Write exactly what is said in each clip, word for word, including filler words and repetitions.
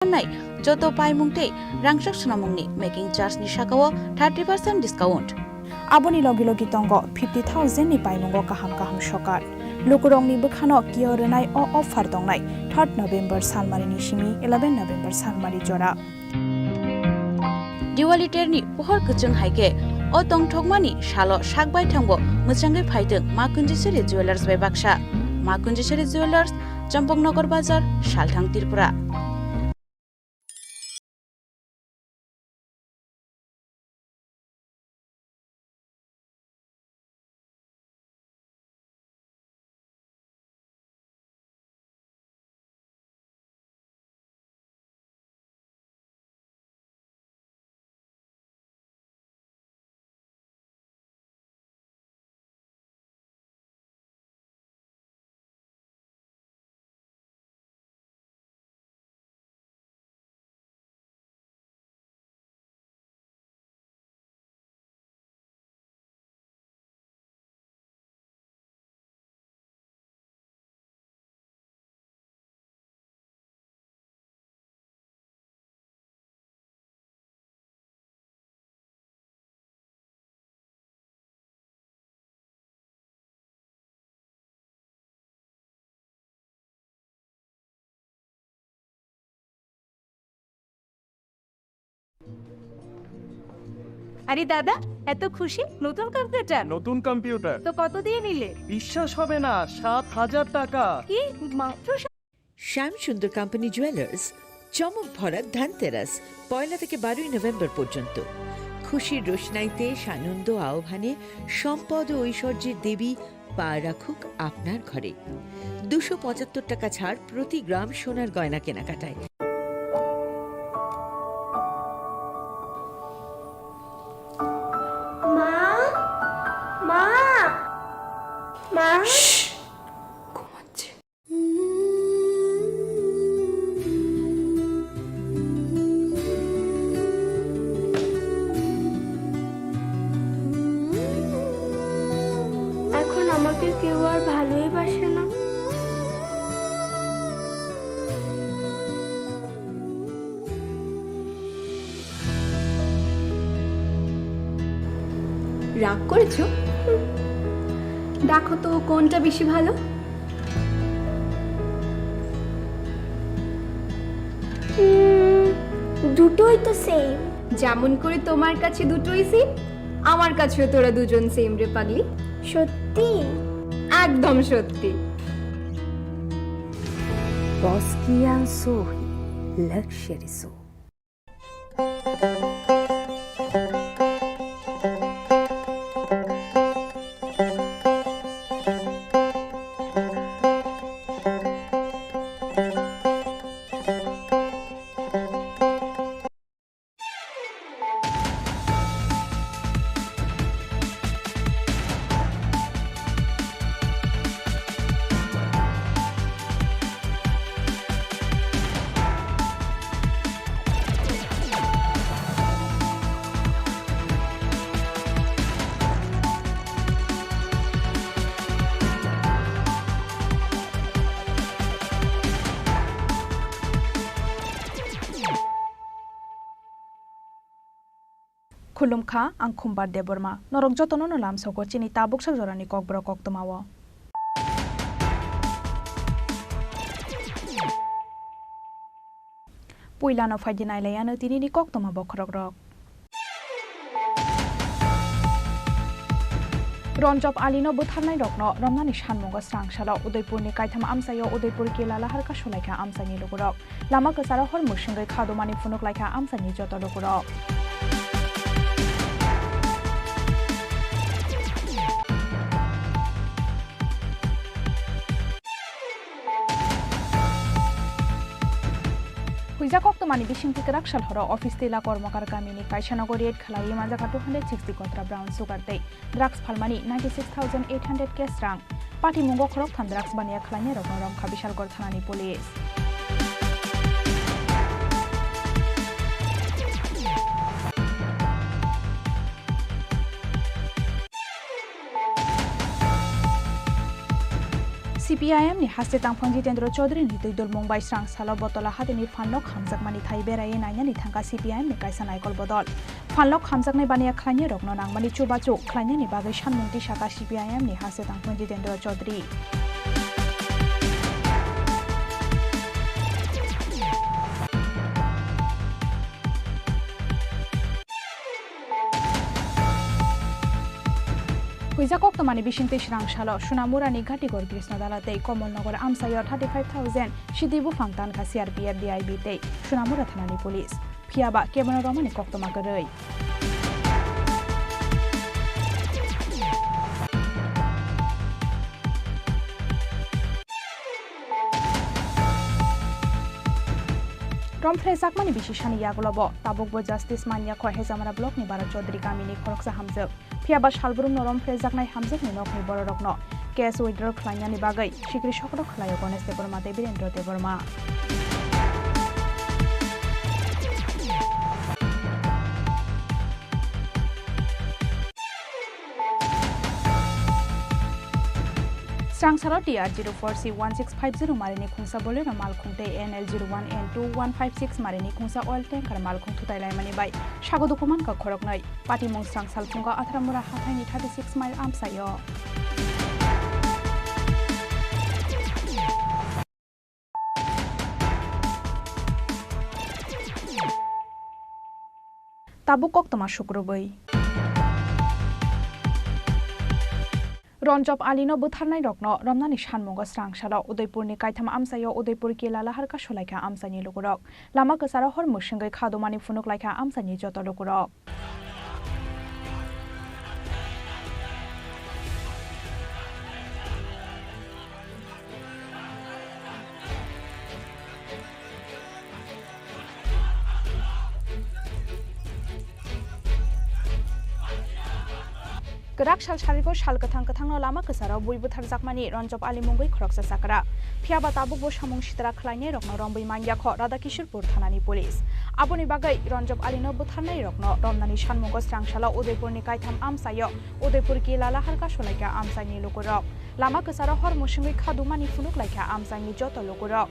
Nai joto paimung tei rangchak swnamungni making charge ni sakao thirty percent discount. Aboni logi logi tongo fifty thousand ni paimungo kaham kaham sokat. Lukurokni bwkhano kiyo rwnai o offer tongnai third November salmari ni simi eleven November salmari jora. Diwali terni pohor kwchwng hai khe o tongthokmani salo sak baithangbo mwchangwi phaitwng Ma Kunjiswari Jewellers bai baksa. Ma Kunjiswari Jewellers, Champaknagar Bazar, Salthang, Tripura. আরে দাদা, এত খুশি? নতুন কম্পিউটার? নতুন কম্পিউটার। তো কত দিয়ে নিলে? বিশ্বাস হবে না, সাত হাজার টাকা। কি? মাত্র সাত? শ্যাম সুন্দর কোম্পানি জুয়েলার্স, চমক ভরা ধনতেরাস, পয়লা থেকে বারোই নভেম্বর পর্যন্ত। খুশির রোশনাইতে সানন্দ আহ্বানে সম্পদ ও ঐশ্বর্যের দেবী পা রাখুক আপনার ঘরে। দুশো পঁচাত্তর টাকা ছাড় প্রতি গ্রাম সোনার গয়না কেনাকাটায়। মা, মা, মা। ঘুমাচ্ছে। এখন আমাকে কেউ আর ভালোই বাসে না। রাগ করেছো? হুম। দেখো তো কোনটা বেশি ভালো। হুম, দুটোই তো সেম। যেমন করে তোমার কাছে দুটোই সেম, আমার কাছেও তোরা দুজন সেম রে পাগলি। সত্যি? একদম সত্যি। Boskian Sohi Luxury Sohi. Khulumkha, ang Khumbar Debbarma. Norok jotono no lamsogo chini tabuksa jorani kokborok koktwmao. Puilano phaidi nailaiano tinini koktwma bokhorokrok. Ronjop Alino butharnairokno romnani sanmungo srangsalo Udaipurni kaitham amchaio Udaipur Kila lahar kasulaikha amchaini lukurok. Lama kwcharo hor mwswngwi kha domani phunuk laikha amchaini joto lukurok. Huijak koktwmani bisingtwi kwrak sal horo office tila kormokar kamini kaisa nogo raid khlaiwi manjakha two hundred sixty kotra brown sugar tei drugs phalmani ninety six thousand eight hundred cash rang. Patimungo khoroktham drugs baniya khlainairokno romkha Bishalgarh thanani police. C P I M ni haste tangphang Jitendra Chaudhary ni twi dulmung bai srang salo Botola hatini phanlok hamjakmani thai berai nainani thangkha C P I M ni kaisa naikol bodol. Phanlok hamjaknai baniya khlainai rokno nangmani chubachu khlainani bagwi sanmung tisaka C P I M ni haste tangphang Jitendra Chaudhary. Huijak koktwmani bisingtwi srang salo Sunamurani Gatigor Krishnadala tei Komolnogor amchaio thirty five thousand sidi buphang tankha C R P F, D I B tei Sunamura thanani police. Phiyaba kebono romani koktwma kwrwi. Romphrejakmani bisi sani yagulo bo tabukbo justice manya kho Hejamara block ni Bharat Chaudhary kamini khoroksa hamjwk. Phiyaba salbrumno romphrejaknai hamjwkni nokni bororokno case withdraw khlainani bagwi sikri sokro khlaio Ganesh Debbarma tei Birendra Debbarma. Srangsalo T R zero four C one six five zero marini khungsa Bolero malkhung tei N L zero one N two one five six marini khungsa oil tanker malkhung thutai laimani bai sago dukuman kha khoroknwi. Patimung srangsal phungo Atharamura hathaini thirty six mile amchaio. Tabuk koktwma sukrubwi. Ronjop Alino butharnairokno romnani sanmungo srangsalo Udaipurni kaitham amchaio Udaipur Kila lahar kasulaikha amchaini lukurok. Lama kwcharo hor mwswngwi kha dumani phunuklaikha amchaini joto lukurok. Kwrak sal sariko sal kwthang kwthangno lama kwcharo bui butharjakmani Ronjop Ali mungwi khoroksa chakra. Phiyaba tabukbo samung sitra khlainairokno romwi manya kho Radhakishorpur thanani police. Aboni bagwi Ronjop Alino butharnairokno romnani sanmungo srangsalo Udaipurni kaitham amchaio Udaipur Kila lahar kasulaikha amchaini lukurok. Lama kwcharo hor mwswngwi kha dumani phunuklaikha amchaini joto lukurok.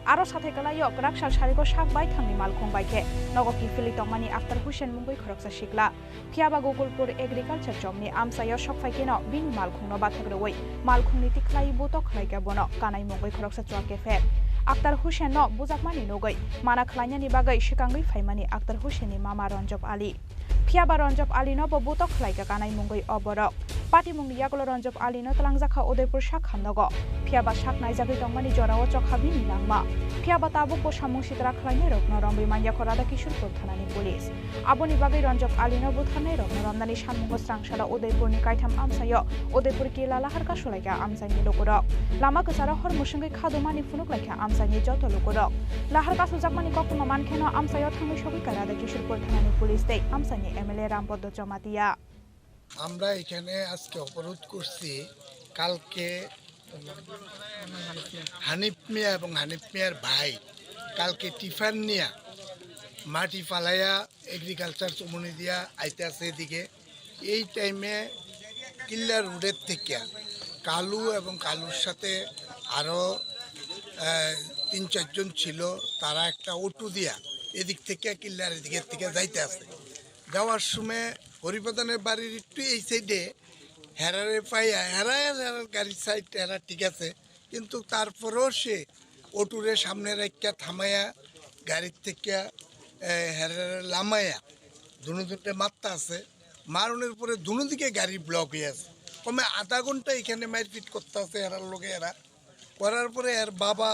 Aro sathai kwlaio kwrak sal sariko sak bai thangni malkhung bai khe nogo kiphilwi tongmani Akhtar Hussain mungwi khoroksa sikla. Phiyaba Gogolpur Agriculture chokni amchaio sok phai kheno bini malkhungno bathak rwui malkhungni tikhlai buto khlaikha bono kanai mungwi khoroksa chuak kepher. Akhtar Hussainno bujakmani nugwi mana khlainani bagwi swkangwi phaimani Akhtar Hussainni mama Ronjop Ali. Phiyaba Ronjop Alino bo buto khlaikha kanai mungwi o borok. Patimungni yagulo Ronjop Alino twlangjakha Udaipur sak hamnogo. Phiyaba sak naijagwi tongmani jorao chokha bini langma. Phiyaba tabukbo samung sitra khlainairokno romwi manya kho Radhakishorpur thanani police. Aboni bagwi Ronjop Alino butharnairokno romnani sanmungo srangsalo Udaipurni kaitham amchaio Udaipur Kila lahar kasulaikha amchaini lukurok. Lama kwcharo hor mwswngwi kha dumani phunuklaikha amchaini joto lukurok. Lahar kasujakmani koktwma mankheno amchaio thangwi sogwi kha Radhakishorpur thanani police tei amchaini M L A Rampadda Jamatia. আমরা এখানে আজকে অবরোধ করছি। কালকে হানিফ মিয়া এবং হানিফ মিয়ার ভাই কালকে টিফার নিয়া মাটি ফালাইয়া এগ্রিকালচার চমুনি দিয়া আইতে আছে এদিকে। এই টাইমে কিল্লা রোডের থেকে কালু এবং কালুর সাথে আরও, আহ, তিন চারজন ছিল, তারা একটা অটো দিয়া এদিক থেকে কিল্লার এদিকের থেকে যাইতে আছে। যাওয়ার সময় হরিপ্রধানের বাড়ির একটু এই সাইডে হেরারে পাইয়া, হেরা, হেরার গাড়ির সাইড হেরা ঠিক আছে, কিন্তু তারপরেও সে অটোরে সামনে রাখিয়া থামাইয়া গাড়ির থেকে, এ, হেরারে লামাইয়া দুনো দুনরে মারতা আছে। মারনের পরে দুনো দিকে গাড়ি ব্লক হয়ে আছে। কমে আধা ঘন্টা এখানে মারপিট করতে আছে এরার লগে এরা। করার পরে এর বাবা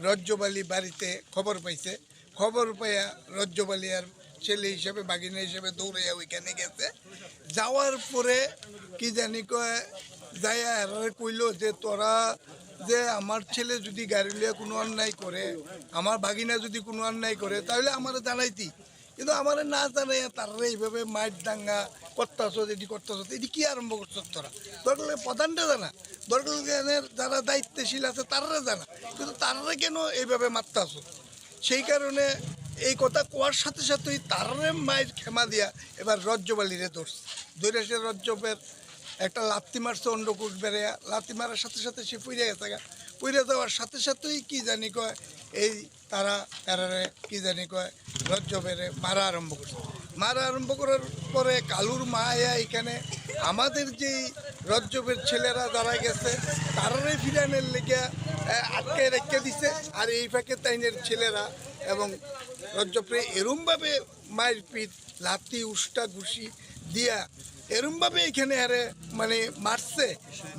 রজ্জব আলী বাড়িতে খবর পাইছে। খবর পাইয়া রজ্জব আলী আর ছেলে হিসেবে, ভাগিনা হিসেবে দৌড়াইয়া ওইখানে গেছে। যাওয়ার পরে কি জানি কয়, যাইয়া এরারে কইলো যে, "তোরা যে আমার ছেলে যদি গাড়ি লইয়া কোনো অন্যায় করে, আমার ভাগিনা যদি কোনো অন্যায় করে, তাহলে আমারে জানাইতি।" কিন্তু আমারে না জানাইয়া তাররে এইভাবে মাইর দাঙ্গা করতাছো, এটি করতাছো, এটি কি আরম্ভ করছো তোরা? দরকার হলে প্রধানরে জানা, দরকার হলে এখানে যারা দায়িত্বশীল আছে তাররে জানা, কিন্তু তাররে কেন এইভাবে মারতাছো? সেই কারণে এই কথা কোয়ার সাথে সাথেই তাররে মাইর খেমা দিয়া এবার রজ্জব আলীরে ধরছে। ধরে সে রজ্জবের একটা লাত্তি মারছে অন্ডকোষ বেড়ে, লাত্তি মারার সাথে সাথে সে ফিরে গেছে গা। পড়ে যাওয়ার সাথে সাথেই কি জানি কয়, এই তারা এরারে কি জানি কয়, রজ্জবেরে মারা আরম্ভ করছে। মারা আরম্ভ করার পরে কালুর মা আয়া এখানে আমাদের যেই রজ্জবের ছেলেরা যারা গেছে, তারারে ফিরানোর লেগে আটকে রেখে দিছে। আর এই ফাঁকে তাইনের ছেলেরা এবং রজ্জবরে এরমভাবে মারপিট, লাথি, উষ্টা, ঘুষি দিয়া এরমভাবে এখানে আরে মানে মারছে।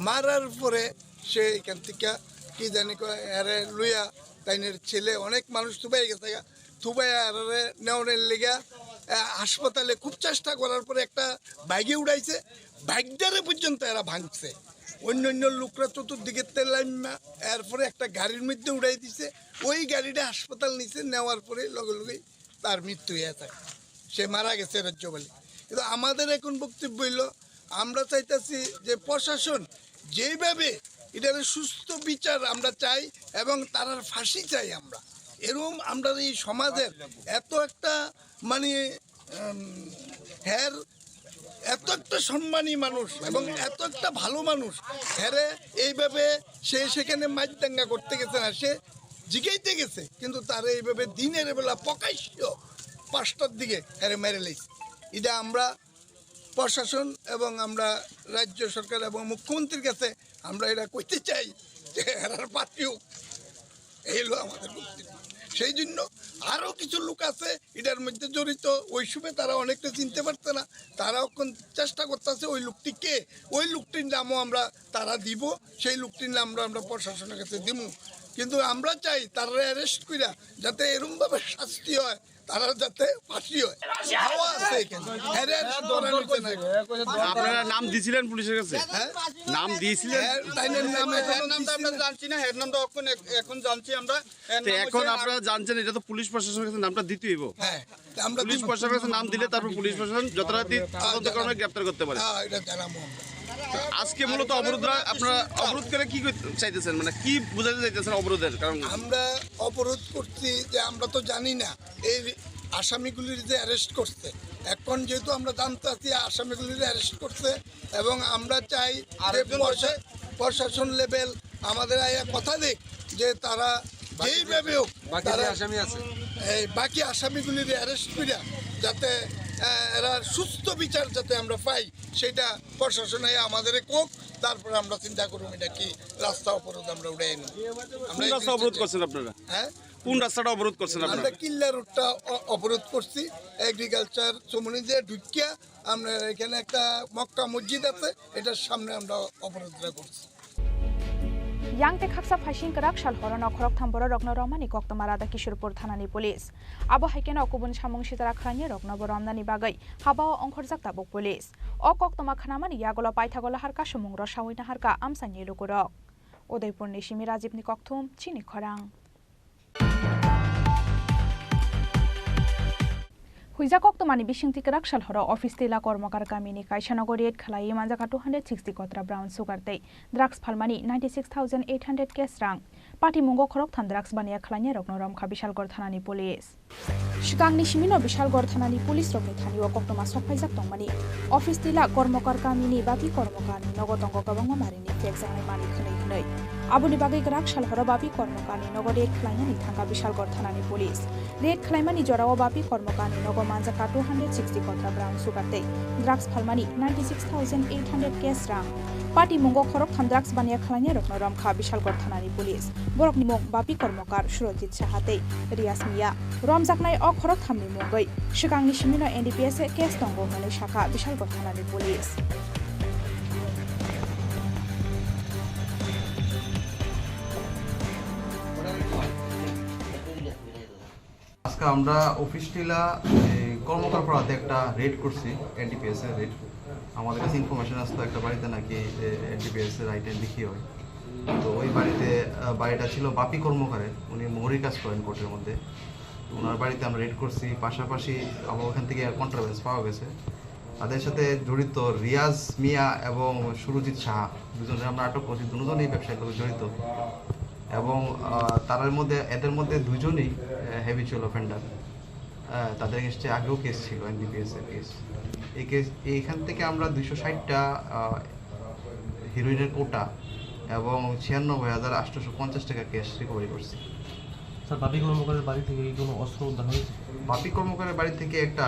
মারার পরে সে এখান থেকে কি জানি কয়, আরে লইয়া তাইনের ছেলে অনেক মানুষ তুবাই গেছে গা। তুবাই আরে নেওয়ানোর লেগে আহ, হাসপাতালে খুব চেষ্টা করার পরে একটা বাইকে উড়াইছে, বাইকটারে পর্যন্ত এরা ভাঙছে। অন্য অন্য লোকরা চতুর্দিকে তেলাইম্মা, এরপরে একটা গাড়ির মধ্যে উড়াই দিছে। ওই গাড়িটা হাসপাতাল নিচে নেওয়ার পরে লগে লগেই তার মৃত্যু হয়ে থাকে, সে মারা গেছে রজ্জব আলী। কিন্তু আমাদের এখন বক্তব্য হইল, আমরা চাইতেছি যে প্রশাসন যেইভাবে এটার সুস্থ বিচার আমরা চাই এবং তারার ফাঁসি চাই আমরা। এরকম আমরা এই সমাজের এত একটা মানে উম, হের এত একটা সম্মানী মানুষ এবং এত একটা ভালো মানুষ, হেরে এইভাবে সে সেখানে মাইর দাঙ্গা করতে গেছে না, সে জিগাইতে গেছে, কিন্তু তারে এইভাবে দিনের বেলা প্রকাশ্য পাঁচটার দিকে হেরে মেরে লেছে। এটা আমরা প্রশাসন এবং আমরা রাজ্য সরকার এবং মুখ্যমন্ত্রীর কাছে আমরা এটা কইতে চাই যে এরার পাঠিও এই হলো আমাদের বক্তব্য। সেই জন্য আরও কিছু লোক আছে এটার মধ্যে জড়িত, ওই সময় তারা অনেকটা চিনতে পারছে না, তারা এখন চেষ্টা করতেছে ওই লোকটি কে, ওই লোকটির নামও আমরা তারা দিব, সেই লোকটির নাম আমরা আমরা প্রশাসনের কাছে দিব। কিন্তু আমরা চাই তারা অ্যারেস্ট কইরা যাতে এরমভাবে শাস্তি হয়, তারা যাতে ফাঁসি হয়। হাওয়া আছে এখানে, অ্যারেস্ট করা হয়েছে না। আপনারা নাম দিছিলেন পুলিশের কাছে? হ্যাঁ? নাম দিয়েছিলেন? হ্যাঁ, তাই না, নাম এখনো নামটা আমরা দিছি না। জানছি না, হেড নামটা এখন, এখন জানছি আমরা। এর তো নাম এখন হচ্ছে আপনারা জানছেন, এটা তো পুলিশ প্রশাসনের কাছে নামটা দিতে হইব। হ্যাঁ, তা আমরা পুলিশ দিব। প্রশাসনের কাছে নাম দিলে তারপর পুলিশ প্রশাসন যথারীতি তদন্ত করে গ্রেপ্তার করতে পারে। হ্যাঁ, এটা জানাবো আমরা। আজকে মূলত অবরোধ রা-, আপনারা অবরোধ করে কি করতে চাইতেছেন, মানে কি বোঝাতে চাইতেছেন অবরোধের কারণ? আমরা অবরোধ করছি যে আমরা তো জানি না এই আসামিগুলির যে অ্যারেস্ট করছে। এখন যেহেতু আমরা জানতে আছি আসামিগুলির অ্যারেস্ট করছে, এবং আমরা চাই যে আরেকজন প্রশা-, প্রশাসন লেভেল আমাদের আয়া কথা দিক যে তারা বাকি যে, যেইভাবে হোক বাকি যে তারা আসামি আছে। এই বাকি আসামিগুলির অ্যারেস্ট করে যাতে আহ, এরা সুস্থ বিচার যাতে আমরা পাই, সেটা প্রশাসন আয়া আমাদের কোক। তারপরে আমরা চিন্তা করুন এটা কি রাস্তা অবরোধ আমরা উঠাই নেব। কোন আমরা রাস্তা এগিয়ে অবরোধ যেতে করছেন আপনারা? হ্যাঁ, কোন রাস্তাটা অবরোধ করছেন আপনারা? আমরা কিল্লা রোডটা অ-, অবরোধ করছি। এগ্রিকালচার চমুনি দিয়ে ঢুকিয়া আমরা এখানে একটা মক্কা মসজিদ আছে, এটার সামনে আমরা অবরোধটা করছি। Yang tei khaksa phaising kwrak sal horono khoroktham bororokno romani koktwma Radha Kishorpur thanani police. Abo hai kheno kubun samung sitara khlainai rokno bo romnani bagwi habao ongkhorjak tabuk police. O koktwma khnamani yagulo paithago lahar kasumung rwsaui naharkha amchaini lukurok. Udaipurni simi Rajibni kokthum, chini khorang. Huijak koktwmani bisingtwi kwrak sal horo office tila Kormokar kamini kaisa nogo raid khlaiwi manjakha two hundred sixty kotra brown sugar tei drugs phalmani ninety six thousand eight hundred cash rang. Patimungo khoroktham drugs baniya khlainai rokno romkha Bishalgarh thanani police. Swkangni simino Bishalgarh thanani police rokni thani o koktwma sokphaijak tongmani. Office tila Kormokar kamini Bapi Kormokarni nogo tongo kwbangma marini pekjaknai manwi hwnwi hwnwi. Aboni bagwi kwrak sal horo Bapi Kormokarni nogo raid khlainani thangkha Bishalgarh thanani police. Raid khlaimani jorao Bapi Kormokarni nogo manjakha two hundred sixty kotra brown sugar tei drugs phalmani ninety six thousand eight hundred cash rang. Patimungo khoroktham drugs baniya khlainai rokno romkha Bishalgarh thanani police. Borokni mung Bapi Kormokar, Surojit Saha tei Riyas Miya. Romjaknai o khoroktham ni mungwi swkangni simino N D P S case tongo hwnwi sakha Bishalgarh thanani police. আজকে আমরা অফিস টিলা এই কর্মকার পাড়াতে একটা রেড করছি, এনডিপিএস এর রেড। আমাদের কাছে ইনফরমেশন আসতো একটা বাড়িতে নাকি এনডিপিএস এর আইটেম বিক্রি হয়। তো ওই বাড়িতে, আহ, বাড়িটা ছিল বাপি কর্মকারের, উনি মোহরির কাজ করেন কোর্টের মধ্যে। তো ওনার বাড়িতে আমরা রেড করছি, পাশাপাশি আবার ওখান থেকে কন্ট্রাব্যান্স পাওয়া গেছে। তাদের সাথে জড়িত রিয়াজ মিয়া এবং সুরজিৎ সাহা, দুজনকে আমরা আটক করছি। দুজনই ব্যবসার লগে জড়িত এবং, আহ, তাদের মধ্যে, এদের মধ্যে দুজনই, আহ, হ্যাবিচুয়াল অফেন্ডার। আহ, তাদের এগেইনস্টে আগেও কেস ছিল, এনডিপিএস এর কেস। এই কেস, এইখান থেকে আমরা দুইশো ষাটটা, আহ, হিরোইনের কোটা এবং ছিয়ানব্বই হাজার আটশোশো পঞ্চাশ টাকা ক্যাশ রিকভারি করছি। স্যার, বাপি কর্মকারের বাড়ি থেকে কি কোনো অস্ত্র উদ্ধার হয়েছে? বাপি কর্মকারের বাড়ি থেকে একটা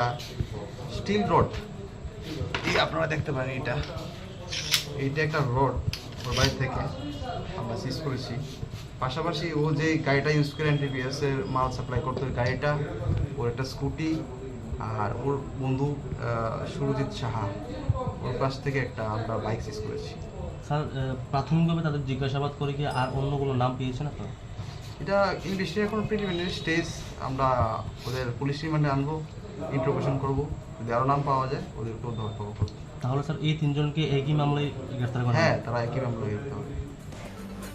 স্টিল রড, এই আপনারা দেখতে পারেন, এটা, এইটা একটা রড ওর বাড়ি থেকে আমরা সিজ করেছি। পাশাপাশি ও যে গাড়িটা ইউজ করে এনডিপিএস এর মাল সাপ্লাই করতো, ওই গাড়িটা, ওর একটা স্কুটি, আর ওর বন্ধু, আহ, সুরজিৎ সাহা, ওর কাছ থেকে একটা আমরা বাইক সিজ করেছি। স্যার, আহ, প্রাথমিকভাবে তাদের জিজ্ঞাসাবাদ করে কি আর অন্য কোনো নাম পেয়েছেন আপনারা? এটা ইনভেস্টিগেশন এখন প্রিলিমিনারি স্টেজ, আমরা ওদের পুলিশ রিমান্ডে আনবো, ইন্টারোগেশন করবো, যদি আরও নাম পাওয়া যায় ওদেরকেও ধরপাকড় করবো। তাহলে স্যার, এই তিনজনকে একই মামলায় গ্রেফতার করা হ্যাঁ, হবে? তারা একই মামলায় গ্রেফতার হবে।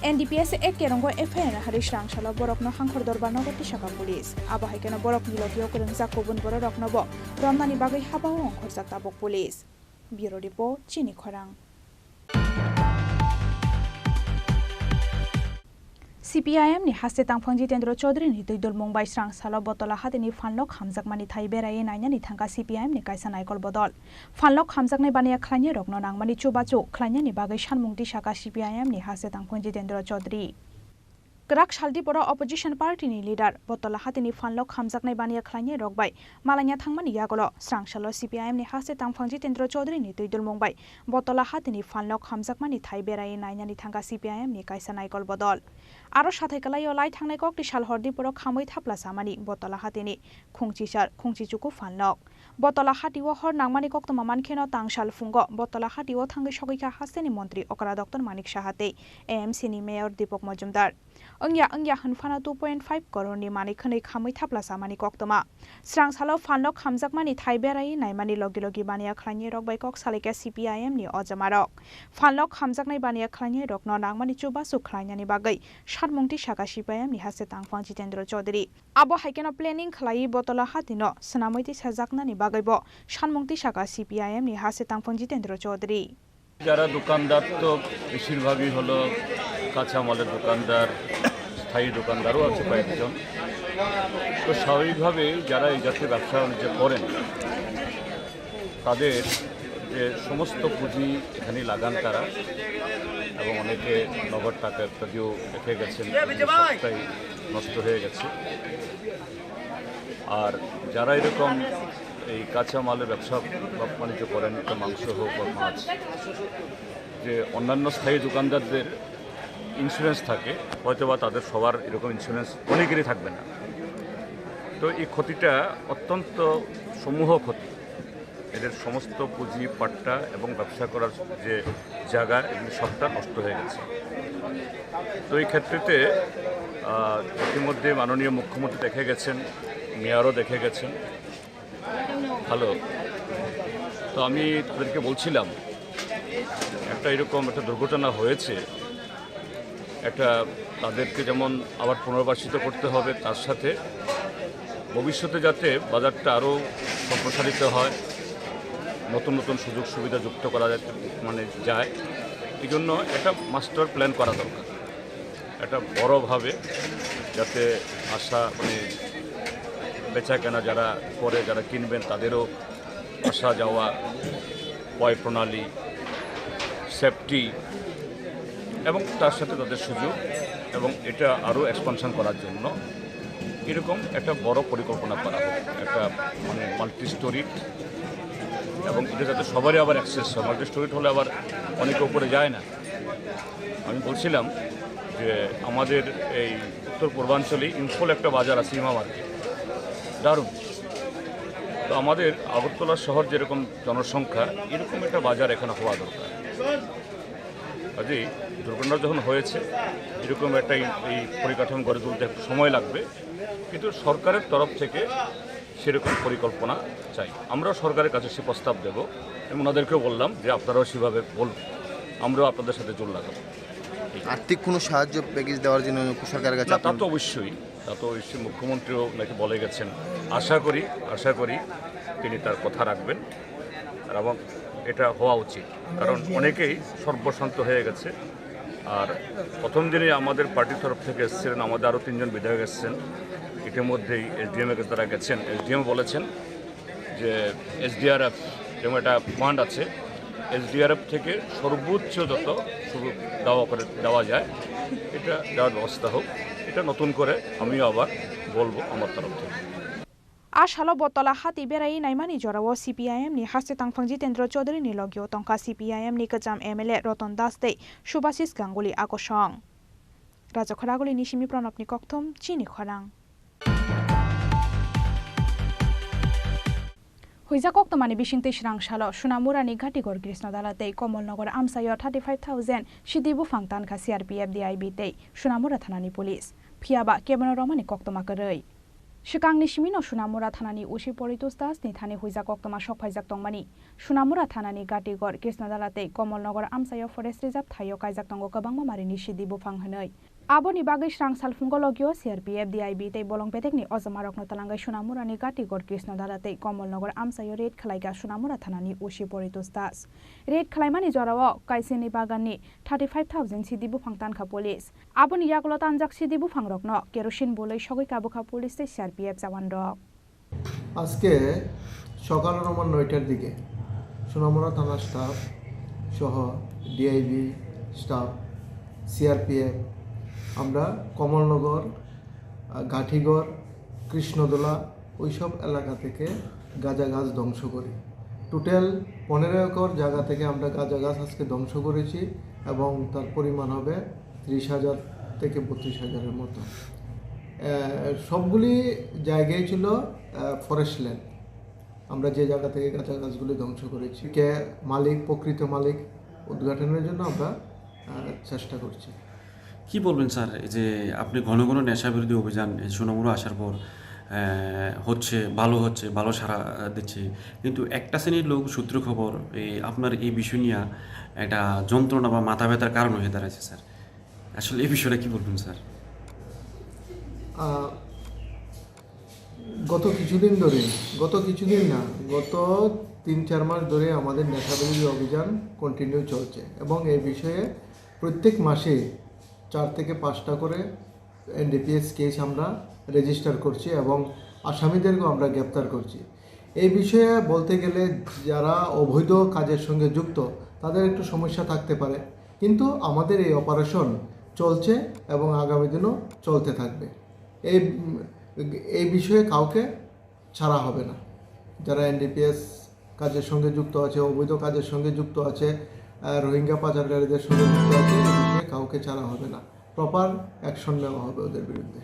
এনডিপিএস এক কেরঙ্গো FIR hari srang salo borokno hangkhor dorbar nogo tisaka police. Abo hai kheno borokni logi o kwrwngjak kubun bororoknobo romnani bagwi habao ongkhorjak tabuk police. Bureau report, Chini Khorang. C P I M ni haste tangphang Jitendra Chaudhary ni twi dulmung bai srang salo Botola hatini phalno khamjakmani thai berai nainani thangkha C P I M ni kaisa naikol bodol. Phalno khamjaknai baniya khlainai rokno nangmani chubachu khlainani bagwi sanmung tisaka C P I M ni haste tangphang Jitendra Chaudhary. Kwrak sal diporo opposition party ni leader Botola hatini phalno khamjaknai baniya khlainai rok bai malanya thangmani yagulo srang salo C P I M ni haste tangphang Jitendra Chaudhary ni twi dulmung bai Botola hatini phalno khamjakmani thai berai nainani thangkha C P I M ni kaisa naikol bodol. Aro sathai kwlaio lai thangnai kokti sal hor diporo khamwi thapla samani Botola hatini khungchisar khungchichuku phalnok. Botola hatio hor nangmani koktwma mankheno tangsal phungo Botola hatio thangwi sogwikha hasteni montri okra Doctor Manik Saha tei A M C ni mayor Deepak Majumdar. Wngya wngya hwnphano two point five crore ni manwi khwnwi khamwi thapla samani koktwma. Srang salo phalno khamjakmani thai berai naimani logi logi baniya khlainai rok bai kok salaikha C P I M ni ojamarok. Phalno khamjaknai baniya khlainai rokno nangmani chubachu khlainani bagwi sanmung tisaka C P I M ni haste tangphang Jitendra Chaudhary. Abo hai kheno planning khlaiwi Botola hatino swnamwi tisajaknani bagwibo sanmung tisaka C P I M ni haste tangphang Jitendra Chaudhary. যারা দোকানদার তো বেশিরভাগই হলো কাঁচামালের দোকানদার, স্থায়ী দোকানদারও আছে কয়েকজন। তো স্বাভাবিকভাবেই যারা এই জাতীয় ব্যবসা বাণিজ্য করেন, তাদের যে সমস্ত পুঁজি এখানে লাগান তারা, এবং অনেকে নগদ টাকা ইত্যাদিও রেখে গেছেন, সবটাই নষ্ট হয়ে গেছে। আর যারা এরকম এই কাঁচা মালের ব্যবসা বা বাণিজ্য করেন, একটা মাংস হোক বা মাছ, যে অন্যান্য স্থায়ী দোকানদারদের ইন্স্যুরেন্স থাকে, হয়তো বা তাদের সবার এরকম ইন্স্যুরেন্স অনেকেরই থাকবে না। তো এই ক্ষতিটা অত্যন্ত সমূহ ক্ষতি। এদের সমস্ত পুঁজি, পাট্টা এবং ব্যবসা করার যে জায়গা, এগুলি সবটা নষ্ট হয়ে গেছে। তো এই ক্ষেত্রেতে, আহ, ইতিমধ্যে মাননীয় মুখ্যমন্ত্রী দেখে গেছেন, মেয়রও দেখে গেছেন। হ্যালো, তো আমি তাদেরকে বলছিলাম, একটা এরকম একটা দুর্ঘটনা হয়েছে, একটা তাদেরকে যেমন আবার পুনর্বাসিত করতে হবে, তার সাথে ভবিষ্যতে যাতে বাজারটা আরও সম্প্রসারিত হয়, নতুন নতুন সুযোগ সুবিধা যুক্ত করা যাতে, মানে, যায়, এই জন্য একটা মাস্টার প্ল্যান করা দরকার, একটা বড়োভাবে, যাতে আসা, মানে, বেচা কেনা যারা করে, যারা কিনবেন, তাদেরও আসা যাওয়া, পয় প্রণালী, সেফটি এবং তার সাথে তাদের সুযোগ, এবং এটা আরও এক্সপানশন করার জন্য এরকম একটা বড় পরিকল্পনা করা হোক, একটা, মানে, মাল্টি স্টোরিড, এবং এটা যাতে সবারই আবার অ্যাক্সেস হয়। মাল্টি স্টোরিড হলে আবার অনেকে উপরে যায় না। আমি বলছিলাম যে আমাদের এই উত্তর পূর্বাঞ্চলে ইম্ফল একটা বাজার আছে, ইমা মার্কেট, দারুণ। তো আমাদের আগরতলা শহর যেরকম জনসংখ্যা, এরকম একটা বাজার এখানে হওয়া দরকার। কাজেই দুর্ঘটনা যখন হয়েছে, এরকম একটা এই, এই পরিকাঠামো গড়ে তুলতে একটু সময় লাগবে, কিন্তু সরকারের তরফ থেকে সেরকম পরিকল্পনা চাই। আমরাও সরকারের কাছে সে প্রস্তাব দেব এবং ওনাদেরকেও বললাম যে আপনারাও সেভাবে বলুন, আমরাও আপনাদের সাথে জোর লাগাবো। আর্থিক কোনো সাহায্য প্যাকেজ দেওয়ার জন্য সরকারের কাছে না, তা আপনার তো অবশ্যই, তা তো অবশ্যই মুখ্যমন্ত্রীও নাকি বলে গেছেন। আশা করি, আশা করি তিনি তার কথা রাখবেন। আর এবং এটা হওয়া উচিত, কারণ অনেকেই সর্বশান্ত হয়ে গেছে। আর প্রথম দিনই আমাদের পার্টির তরফ থেকে এসেছিলেন, আমাদের আরও তিনজন বিধায়ক এসেছেন, ইতিমধ্যেই এসডিএম এর কাছে তারা গেছেন। এসডিএম বলেছেন যে এসডিআরএফ এবং একটা ফান্ড আছে, এসডিআরএফ থেকে সর্বোচ্চ যত সুযোগ দেওয়া করে, দেওয়া যায়, এটা দেওয়ার ব্যবস্থা হোক। এটা নতুন করে আমিও আবার বলবো আমার তরফ থেকে। A salo Bottola hati berai naimani jorao C P I M ni haste tangphang Jitendra Chaudhary ni logio tongkha C P I M ni kwcham M L A Ratan Das tei Subhasis Ganguly akosong. Raja Khoraguli ni simi Pranab ni kokthum chini khorang. Huijak koktwmani bisingtwi swrang salo Sunamura ni Gatigor Krishnadala tei Komolnogor amchaio thirty five thousand sidi buphang tankha C R P F, D I B tei Sunamura thanani police. Phiyaba kebono romani koktwma kwrwi. Swkangni simino Sunamura thanani O C Poritos Das ni thani huijak koktwma sokphaijak tongmani. Sunamura thanani Gatigor, Krishnadala tei Komolnogor amchaio forest reserve thaio kaijak tongo kwbangma marini sidi buphang hwnwi. Aboni bagwi swrang salphungo logio C R P F, D I B tei bolong bedekni ojomarokno twlangwi Sunamurani Gatigor, Krishnadala tei Komolnogor amchaio raid khwlaikha Sunamura thanani O C Poritos Das. Raid khwlaimani jorao Kaisini baganni thirty five thousand sidi buphang tankha police. Aboni yagulo tanjak sidi buphangrokno kerosene bului sogwi kabukha police tei C R P F jawanrok. আজকে সকাল আমার নয়টার দিকে সোনামুড়া থানা স্টাফ সহ DIB staff, CRPF, আমরা কমলনগর, আহ, গাঠিগড়, কৃষ্ণদোলা, ওইসব এলাকা থেকে গাঁজা গাছ ধ্বংস করি। টোটাল পনেরো একর জায়গা থেকে আমরা গাঁজা গাছ আজকে ধ্বংস করেছি এবং তার পরিমাণ হবে ত্রিশ হাজার থেকে বত্রিশ হাজারের মতো। আহ, সবগুলি জায়গায় ছিল, আহ, ফরেস্ট ল্যান্ড। আমরা যে জায়গা থেকে গাঁজা গাছগুলি ধ্বংস করেছি, কে মালিক, প্রকৃত মালিক উদ্ঘাটনের জন্য আমরা, আহ, চেষ্টা করছি। কি বলবেন স্যার, এই যে আপনি ঘন ঘন নেশা বিরোধী অভিযান এই সোনামুড়া আসার পর, আহ, হচ্ছে, ভালো হচ্ছে, ভালো সাড়া, আহ, দিচ্ছে, কিন্তু একটা শ্রেণীর লোক সূত্রে খবর এই আপনার এই বিষয় নিয়ে একটা যন্ত্রণা বা মাথা ব্যথার কারণ হয়ে দাঁড়াচ্ছে স্যার। আসলে এই বিষয়টা কি বলবেন স্যার? আহ, গত কিছুদিন ধরে, গত কিছুদিন না, গত তিন চার মাস ধরে আমাদের নেশাবিরোধী অভিযান কন্টিনিউ চলছে এবং এই বিষয়ে প্রত্যেক মাসে চার থেকে পাঁচটা করে এনডিপিএস কেস আমরা রেজিস্টার করছি এবং আসামিদেরকেও আমরা গ্রেপ্তার করছি। এই বিষয়ে বলতে গেলে যারা অবৈধ কাজের সঙ্গে যুক্ত তাদের একটু সমস্যা থাকতে পারে, কিন্তু আমাদের এই অপারেশন চলছে এবং আগামী দিনও চলতে থাকবে। এই, এই বিষয়ে কাউকে ছাড়া হবে না। যারা এনডিপিএস কাজের সঙ্গে যুক্ত আছে, অবৈধ কাজের সঙ্গে যুক্ত আছে, আহ, রোহিঙ্গা পাচারকারীদের সঙ্গে যুক্ত আছে, এই বিষয়ে কাউকে ছাড়া হবে না। প্রপার অ্যাকশন নেওয়া হবে ওদের বিরুদ্ধে।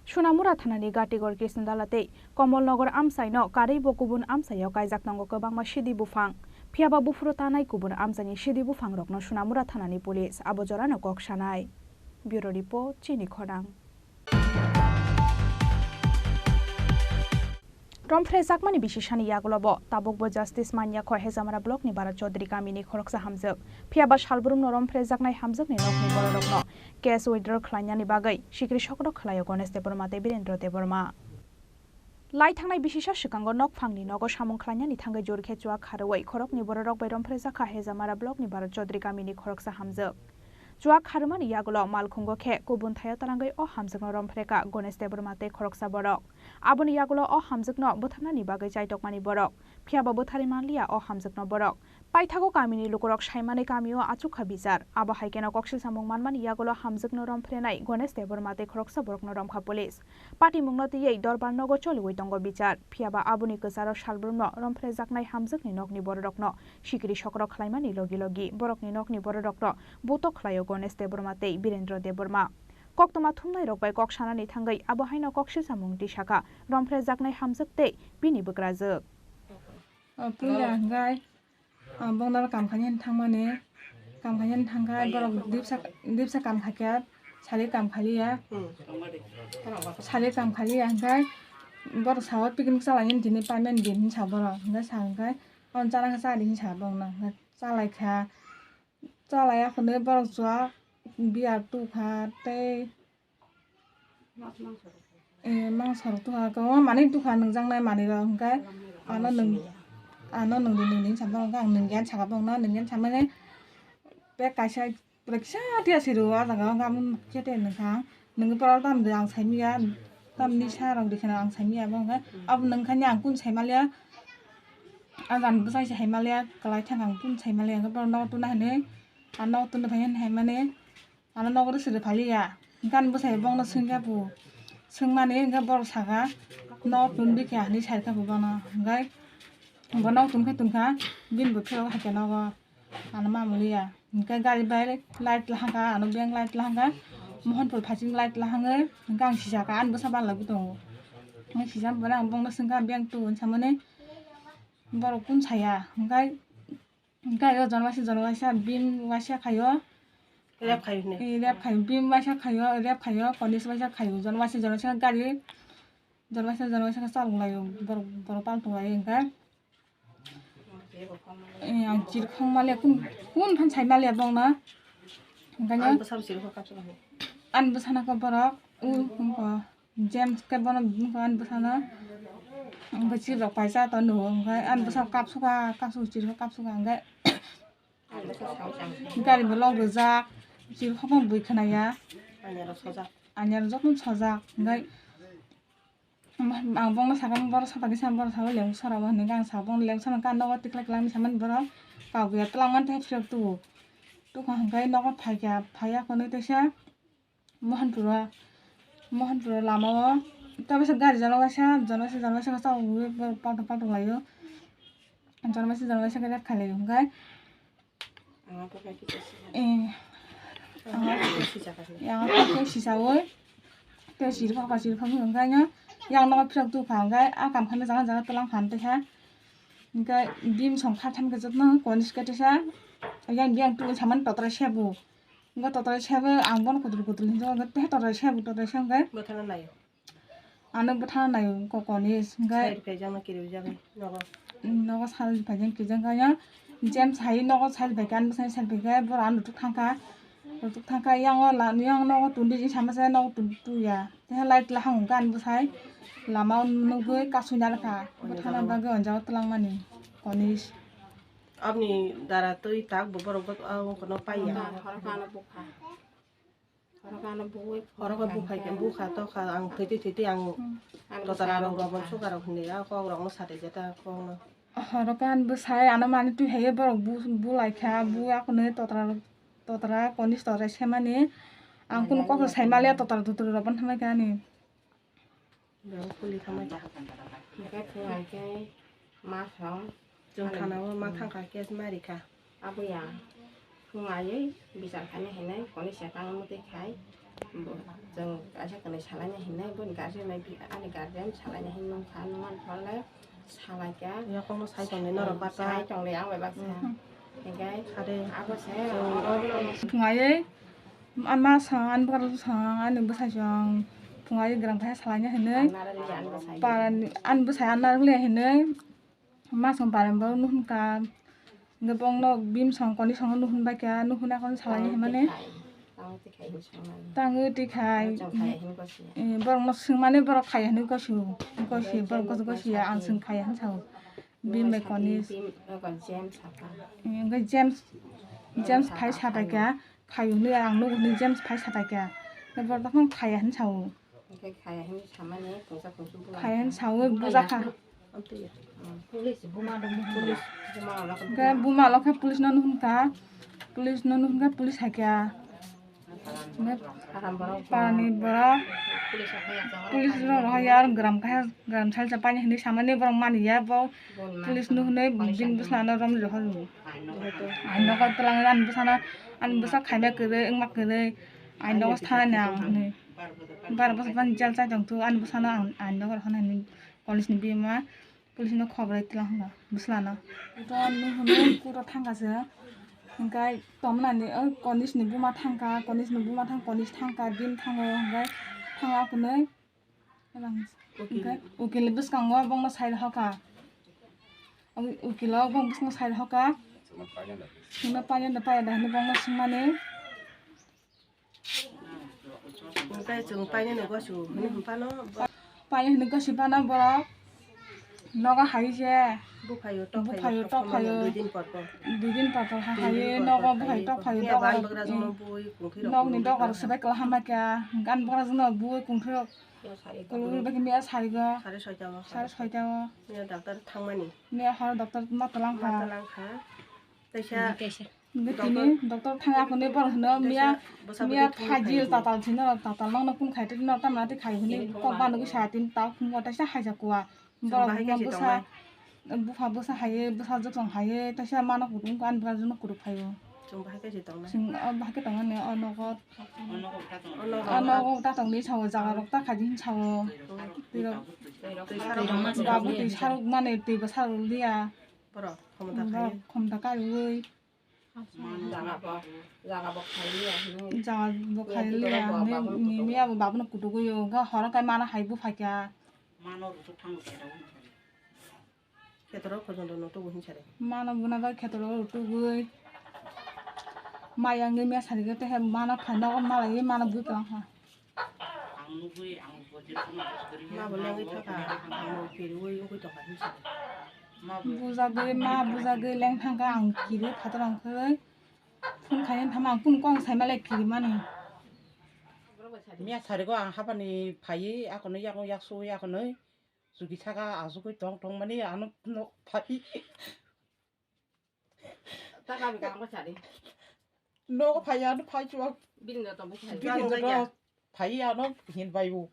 Sunamura thanani Gatigor Krishnadala tei Komolnogor amchaino karwi bo kubun amchaio kaijak tongo kwbangma sidi buphang. Phiyaba buphuru tanai kubun amchaini sidi buphangrokno Sunamura thanani police abo jorano kok sanai. Bureau Report, Chini Khorang. Romphrejakmani bisisani yagulobo tabukbo justice manya kho Hejamara blockni Bharat Chaudhary kamini khoroksa hamjwk. Phiyaba salbrumno romphrejaknai hamjwkni nokni bororokno case withdraw khlainani bagwi sikri sokrok khlaio Ganesh Debbarma tei Birendra Debbarma. Lai thangnai bisisa swkango nokphangni nogo samung khlainani thangwi jor khe chuak kharwi khorokni bororok bai romphrejakha Hejamara blockni Bharat Chaudhary kamini khoroksa hamjwk. Chuak kharwmani yagulo malkhungo khe kubun thaio twlangwi o hamjwkno romphrekha Ganesh Debbarma tei khoroksa borok. Aboni yagulo o hamjwkno butharnani bagwi chaitokmani borok, phiyaba butharwi manliya o hamjwkno borok. Paithago kamini lukurok saimani kamio achukha bichar. Abo hai kheno koksilsamung manmani yagulo hamjwkno rompherenai Ganesh Debbarma tei khoroksa borokno romkha police. Patimungno twiwi dorbar nogo choliwi tongo bichar. Phiyaba aboni kwcharo salbrumno rompherejaknai hamjwkni nokni bororokno sikri sokrok khlaimani logi logi borokni nokni bororokno butok khlaio Ganesh Debbarma tei Birendra Debbarma. Koktwma thumnairok bai kok sanani thangwi abo haino koksilsamung tisakha rompherejaknai hamjwk tei bini bwkrajwk. O puila hwnkhe, o bongdaro kam khainani thangmani, kam khainani thangkha borok dipsa, dipsa kam khaikha, sali kam khaliya, sali kam khaliya hwnkhe borok sao picnic chalainani tini payment di hinwi sa borok, hwnkhe sa hwnkhe, "O chana khe cha di," hinwi sa borokno, hwnkhe chalaikha. Chalaiya hwnwi borok chuak biya tukha tei, eh, mangsa rok tukha, kwbangma manwi tukha, nwngjaknai manwi rok, hwnkhe ano nwng, ano nwngdi nwngdi hinwi saimano, hwnkhe ang nwngya hinwi sakha borokno, nwngya hinwi samani bag kaisa pura kisa tiya siro o jaga o, hwnkhe amo khe tei nwngkha ang, nwngwi pora tamni ang saimanya, tamni sa rok rikha ang saimanya, abo hwnkhe abo nwngkhani ang kunu saimaliya. Ajani bwsai se hai maliya, kwlai thang ang tun sai maliya, hwnkhe borok nogo tun hinwi, ang nogo tun phai hinwi hai mani, ano nogo rw siri phai liya. Hwnkhe ani bwsai bongno swngya bo, swngmani hwnkhe borok saka, nogo tun bikha hinwi sai kha bo bono. Hwnkhe bo nogo tun khe tun kha, bini bo phirok hai khe nogo. Ano ma muliya. Hwnkhe gari bai light lahangkha, ano beng light lahangkha. Mohanpur phasing light lahangwi, hwnkhe ang sijaka, ani bwsa balaigwi tongo. Hwnkhe sijak bai ang bongno swngkha, beng tu hinwi samani borok kun saya. Hwnkhe gari o jon waisa, jon waisa, bini waisa khaio. Rep khaio hwnwi. Eh, rep khaio, bini waisa khaio, rep khaio, konis waisa khaio, jon waisa, jon waisa gari, jon waisa, jon waisa khe chalok laio, borok, borok paltung laio hwnkhe. Eh, ang chirikhok maliya, kun, kun phan sai maliya bongno. Hwnkhe ani bwsano chirikhok kapsuk. Ani bwsano khe borok, u, wngkha James khe bono, wngkha ani bwsano. Hwnkhe chirirok paisa to nugo, hwnkhe ani bwsano kapsukha, kapsuk chirikhok kapsukha, hwnkhe gari bo lok rijak, chirikhok no bui khwnaya. Anyarok jotono sojak, hwnkhe Ang bongno sakha, borok sapha kisa borok sakha lengsa rok hinwi ang sakha, bongno lengsa no kan nogo tikla tikla hinwi samani borok kau ya twlang mani tei phiyok tubu. Tukha hwnkhe nogo phaikha, phaiya hwnwi teisa Mohanpuro, Mohanpuro lamao tabisa gari jon waisa, jon waisa, jon waisa khe chawui borok paltung paltung laio. Jon waisa, jon waisa khe rep khailai hwnkhe. Eh, ang khe sisaui tei siri phokha, siri phokha hwnkhe yang nogo phirok tubukha, hwnkhe a kam khaina jaga jaga twlang kha teisa. Hwnkhe bini song kha thamkhe jotono konis khe teisa yang biyang tubui samani totrai sebo. Hwnkhe totrai sebo ang bono kutul kutul hinjago, hwnkhe totrai sebo, totrai sebo hwnkhe. Ano bwthano nai ko konis, hwnkhe side phaijakno kirijaknai nogo. Nogo side phaijak kirijak kha ya. James hai nogo side phaikha, ani bwsai side phaikha, borok ano tuk thangkha. Tuk thangkha, yang o la, yang nogo tun di, sama se nogo tun tuya. Tei light lahang hwnkhe ani bwsai lama o nugwi kasui narwkha. Bwthana bagwi o jaga twlangmani konis. Aboni dara twi tak bo borok bo, ah, wngkha no paiya. Oro khe ano bukha. Oro khe ano bui. Oro khe bukhai khe bukha tokha ang thwitwi thwitwi ang totara rok robon suka rok hinwi a kok rok no satai jeta kok no. Oro khe ani bwsai ano mani twi hai borok bu, bulai kha bu akhwnwi totara rok, totara konis totara semani ang kunu kok sai maliya totara totara rok bo thangbai kha ani. Borok kuli thangbai ta. Hwnkhe phung ai khe ma song. Chwng thana o ma thangkha case mari kha. Abo ya. Phung aiwi bichar khaina hinwi koni sekang mutwi khai. Bo, chwng kaisa kwnwi salaina hinwi boni guardian bai bi-, ani guardian salaina hinwi nung kha, nung ani phone le salai kha. Yakung no sai tong le norok baksa. Sai tong le ang bai baksa. Hmm. Hwnkhe abo se. Phung aiwi. Ama song ani bwkha rok song ani bwsai song phungai gram khe salaina hinwi parani ani bwsai anna rwliya hinwi ma song parani borok nuhun ka hwnkhe bongno bim song koni song nuhun bai kha nuhun akhorno salaina hinmani tangwi twi khai borokno swngmani borok khaiya hinwi gosi gosi borok gosi gosi ya ang swng khaiya hinwi sao. Bini bai konis. Bini, eh, James apa? Hwnkhe James, James phai sapai kha, khaio hinwi ang nugo hinwi James phai sapai kha. Hwnkhe borok tongthok khaiya hinwi sao. Hwnkhe khaiya hinwi samani tongsa tongsa bwla. Khaiya hinwi sao, bujakha. Hmm, police buma dong, police buma rok. Hwnkhe buma rok khe police no nuhun kha, police no nuhun kha, police hai kha. Parani borok police rok rohor ya, gram kaisa, gram salsa paina hinwi samani borok mani ya, bo police no hinwi bini bwsla no romwi rohor. Ani nogo twlang ani bwsano, ani bwsa khaima kwrwi wngma kwrwi ani nogo thanani ang hinwi. Bar bwsa bani jail chai tong thu ani bwsano ang ani nogo rohornani police ni bima. Police no khobor bai twlang hwnba bwsla no. To nuhun kuro thangkha se. Hwnkhe tomnani o konis ni buma thangkha, konis ni buma thang, konis thangkha, din thango hwnkhe thangma hwnwi. Hwnkhe ukil ni bwskango bongno sai rohorkha. Ukilo bong bwskango sai rohorkha. Hwnwi painani paida hwnwi bongno swngmani. Hwnkhe chwng painani gosu hwnwi hwnphano bo-, painani hwnwi gosi phano borok Nogo hai se. Buphayo, tokphayo, tokphayo, tokphayo. Dui din por por. Dui din por por ha hai nogo buphayo, tokphayo, dogar. Nogni dogar se bai kwlai hamya kha. Gan bora jino bui kungthiro. Kulur bagi miya sarigo. Sare soita o. Sare soita o. Miya doctor thangmani. Miya hor doctor ma talang kha. Ma talang kha. Taisa. Tini doctor thang ako ni bor hino miya, miya phajil tatal sino tatal nang kun khai tino tamna ti khai hini kok banu ki satin ta khum wata sa haja kuwa. Bor busa, busa haye, busa jotong haye, taisa mano kudung kan bra jono kudu phayo. Chung bahai kaise tong na. Sing bahai ke tong ne o nogo. O nogo ta tong ni sao jaga rok ta khai din sao. Tiro babu twi saruk mane twi ba saruk liya. Borok khomta khai. Khomta kai ui. Jaga bo, jaga bo khai liya hinwi. Jaga bo khai liya hinwi, ni, ni abo babuno kutugo yo. Ga horo kai mana hai bu phaikya. Mano rutuk thango khe dago. Khetoro khojondo no tubu hinsare. Mano buna bai khetoro rutugui. Maya ngi mya sari ge te he mana phai nogo malai mana bui klang ha. Ang nugui, ang bojil kuno bojil kari. Ma bo lengwi thaka, ang bo kiriwi wngwi tongkha hinsa. Ma bo. Bujagwi, ma bujagwi leng thangkha, ang kiriwi phatar ang khe. Phone khaina thama ang kunu kong saima le kirimani. Miya sarigo ang habani phaiwi akonwi yakno yaksuwi akonwi. Chuki saka asugwi tong tongmani ano phai. Taka bika ang bachari. Nogo phai ano phai chuwak. Bini no tong bachari. Bini no tong phai ano hin bai bo.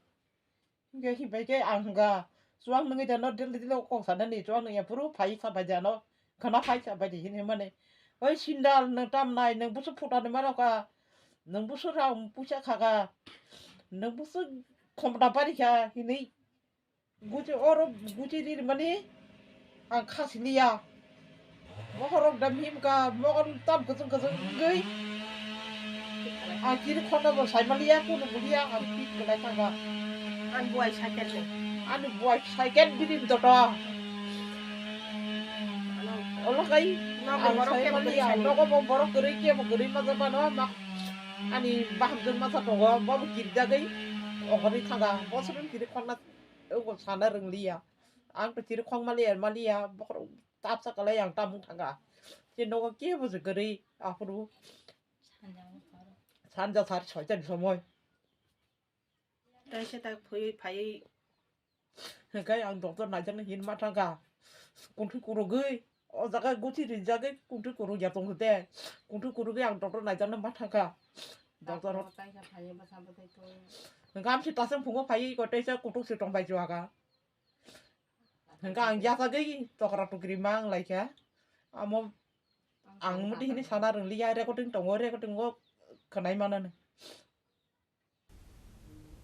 Hingke hin bai ke ang hingka chuwak nungui jano dil dil kok sana ni chuwak nungya puru phai sa bai jano. Khana phai sa bai hin hin mane. Oi sindal nung tam nai nung busu phuta ni mano ka. Nung busu rang pusa khaka. Nung busu khomta pari kha hinui. Guchi oro guchi ri mani ang khasi liya. Mohorok da mihim ka mohor tam kuchung kuchung wngwi. Ang kiri khorna bo sai maliya kuno buliya ang pit belai thangka. Ani buai cycle ni. Ani buai cycle bini doto. Olo kai ang sai maliya nogo bo borok kwrwi kebo kwrwi ma jabano ma ani baham jwng masa tongo bo kiri jagwi ongorwi thangka bo swrwng kiri khorna. Ogo sana rwngliya. Ang to chiri khong maliya, maliya, bokhorok tapsa kalai ang tamung thanga. Je nogo kebo je kwrwi, aphuru. Sanja sar soita ni somoi. Taisa tak phoi phai. Kai ang doctor naijak na hin ma thanga. Kunthi kurugwi. O jaga guchi rijagwi kunthi kurugya tong te. Kunthi kurugwi ang doctor naijak na ma thanga. Doctor. Gamsi tasang phungo phai ko taisa kutuk si tong bai chuaka. Hingke ang yasagwi tokra tokri ma wng laikha. Amo ang muti hini sana rwngliya, recording tongo, recording o khwnai manani.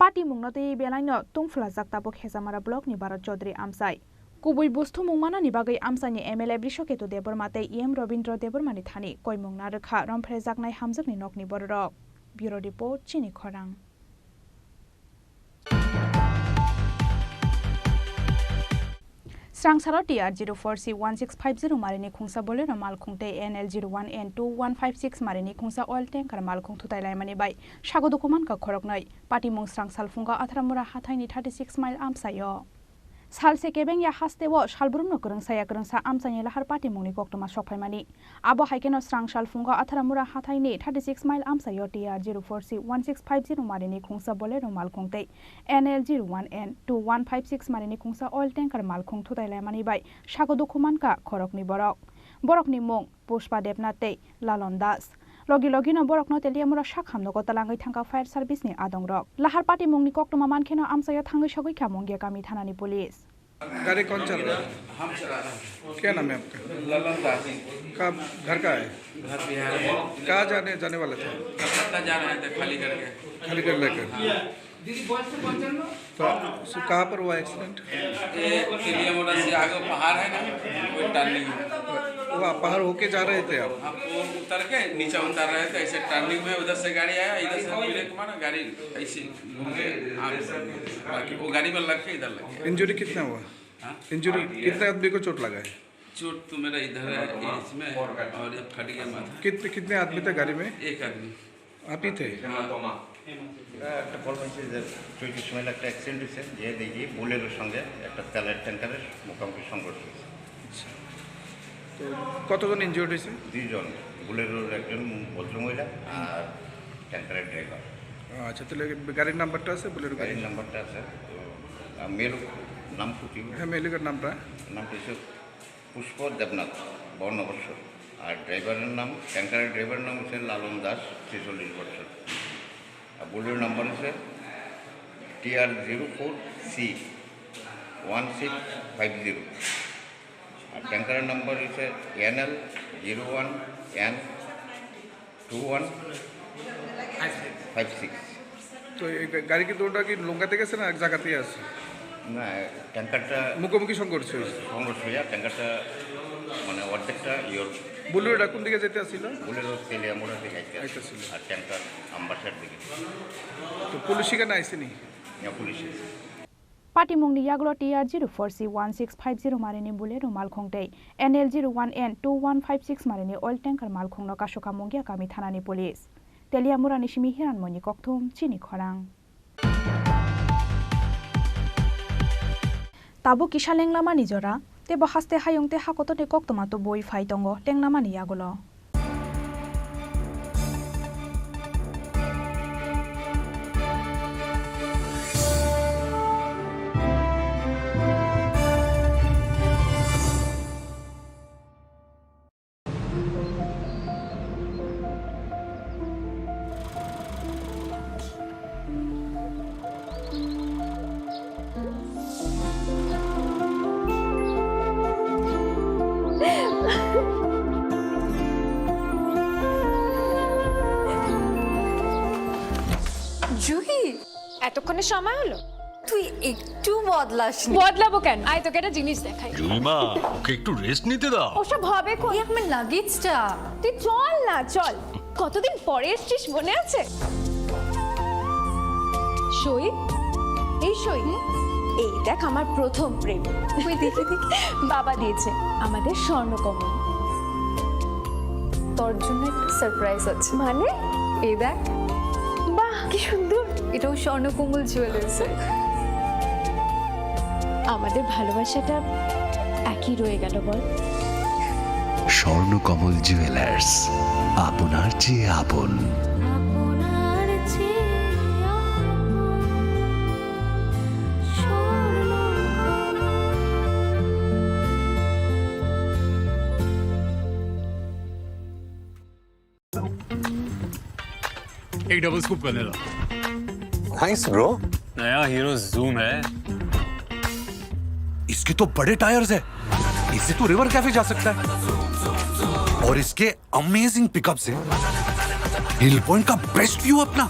Patimungno twi belaino tungphulajak tabuk Hejamara blockni Bharat Chaudhary amchai. Kubui buj thumung manani bagwi amchaini M L A Brishoketu Debbarma tei E M Robindra Debbarmani thani koimung narwkha rompherejaknai hamjakni nokni bororok. Bureau Report, Chini Khorang. Srangsalo T R zero four C one six five zero marini khungsa Bolero malkhung tei N L zero one N two one five six marini khungsa oil tanker malkhung thutai laimani bai sago dukhu mankha khoroknwi. Patimung Srangsal phungo Atharamura hathaini thirty six mile amchaio. Salse kebengya hasteo salbrumno kwrwngsa ya kwrwngsa amchaini lahar patimungni koktwma sokphaimani. Abo hai kheno Srangsal phungo Atharamura hathaini thirty six mile amchaio T R zero four C one six five zero marini khungsa Bolero malkhung tei N L zero one N two one five six marini khungsa oil tanker malkhung thutai laimani bai sago dukhu mankha khoroknwi borok. Borokni mung Pushpa Debnath tei Lalon Das. Logi logino borokno Teliamura sak hamnogo talangwi thangkha fire service ni adongrok. Lahar patimungni koktwma mankheno amchaio thangwi sogwi kha Mungia kami thanani police. गाड़ी कौन चल रहा है? हम चला रहे हैं। क्या नाम है आपका? ललन दास। कब, घर का है? घर बिहार है। कहाँ जाने, जाने वाला था? कलकत्ता जा रहे थे खाली करके। खाली कर लेकर। हाँ। तो सु-, कहाँ पर हुआ एक्सीडेंट? ये तेलियामुड़ा से आगे पहाड़ है ना, वो टर्निंग है। वो आप पहाड़ होके जा रहे थे आप? हाँ, वो उतर के नीचे उतर रहे थे, ऐसे टर्निंग में उधर से गाड़ी आया, इधर से ब्रेक मारा, गाड़ी ऐसे घूम के आगे, बाकी वो गाड़ी में लग के इधर लग गया। इंजरी कितना हुआ? हाँ? इंजरी कितना आदमी को चोट लगा है? चोट तो मेरा इधर है, ये इसमें, और ये फट गया माथा। कित-, कितने आदमी थे गाड़ी में? एक आदमी। आप ही थे? हाँ। এটা একটা কল পাইছি যে চৈতির সময় একটা অ্যাক্সিডেন্ট হয়েছে, যে দেখি বোলেরোর সঙ্গে একটা তেলের ট্যাঙ্কারের মুখোমুখি সংঘর্ষ হয়েছে। তো কতজন ইনজিওর্ড হয়েছে? দুইজন, বোলেরোর একজন ভদ্রমহিলা আর ট্যাঙ্কারের ড্রাইভার। আচ্ছা, তাহলে গাড়ির নাম্বারটা আছে? বোলেরো গাড়ির গাড়ির নাম্বারটা আছে। তো, আহ, মেয়ে লোক, নাম কি? হ্যাঁ, মেয়ে লোকের নামটা? নামটা হচ্ছে পুষ্প দেবনাথ, বাউন্ন বছর। আর ড্রাইভারের নাম, ট্যাঙ্কারের ড্রাইভারের নাম হচ্ছে লালন দাস, ছেচল্লিশ বছর। আর বোলেরো নাম্বার হচ্ছে T R zero four C one six five zero। আর ট্যাঙ্কারের নাম্বার হচ্ছে N L zero one N two one five six। তো এই গা-, গাড়ি কি দুটোটা কি লুঙ্গাতে গেছে না এক জায়গাতেই আছে? না, ট্যাঙ্কারটা মুখোমুখি সংঘর্ষ হয়েছে। সংঘর্ষ হইয়া ট্যাঙ্কারটা মানে অর্ধেকটা ইয়র বোলেরোটা কোন দিকে যেতে আসছিল? বোলেরো তেলিয়ামুড়া দিকে আইতে আইতে আসছিল। আর ট্যাঙ্কার আমবাসার দিকে। তো পুলিশ এখানে আইসেনি? ইয়া পুলিশ আইছে। Patimungni yagulo T R zero four C one six five zero marini Bolero malkhung tei N L zero one N two one five six marini oil tanker malkhungno kasukha Mungia kami thanani police. Teliamurani simi Hiranmoini Kokthum, chini khorang. Tabuk kisa lenglamani jora, teibo haste hayung tei hakotorni koktwma tubui phai tongo lenglamani yagulo. Juhi, এতক্ষণে সময় হলো? তুই একটু বদলাসনি। বদলাবো কেন? আয়, তোকে একটা জিনিস দেখাই। জুইমা, ওকে একটু রেস্ট নিতে দাও। ওসব হবে কই? এই আমার লাগেজটা। তুই চল না, চল। কতদিন পরে এসছিস, মনে আছে? সই, এই সই, এই দেখ আমার প্রথম প্রেম। তুই দেখে দেখে বাবা দিয়েছে আমাদের স্বর্ণকমল। তোর জন্য একটা সারপ্রাইজ আছে। মানে? এই দেখ। বাহ, কি সুন্দর। এটাও স্বর্ণকমল জুয়েলার্সের। আমাদের ভালোবাসাটা একই রয়ে গেল, বল? স্বর্ণকমল জুয়েলার্স, আপনার চেয়ে আপন। एक double scoop vanilla. Thanks bro. नया हीरो जूम है। इसके तो बड़े टायर्स है, इससे तो रिवर कैफे जा सकता है। और इसके अमेजिंग पिकअप से हिल पॉइंट का बेस्ट व्यू अपना,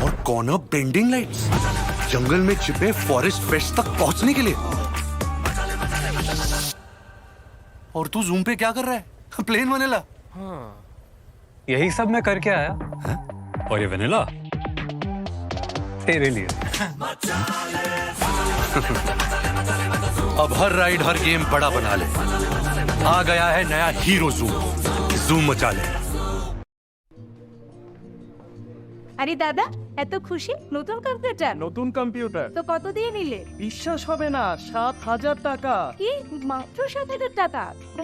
और कॉर्नर बेंडिंग लाइट्स, जंगल में छिपे फॉरेस्ट फ्रेश तक पहुंचने के लिए। और तू जूम पे क्या कर रहा है? Plane vanilla. हाँ। यही सब मैं करके आया। हैं? और ये वनीला तेरे लिए। अब हर राइड, हर गेम बड़ा बना ले। आ गया है नया हीरो जूम। जूम मचा ले। আরে দাদা, এত খুশি? নতুন কম্পিউটার? নতুন কম্পিউটার। তো কত দিয়ে নিলে? বিশ্বাস হবে না, সাত হাজার টাকা। কি? মাত্র সাত হাজার টাকা?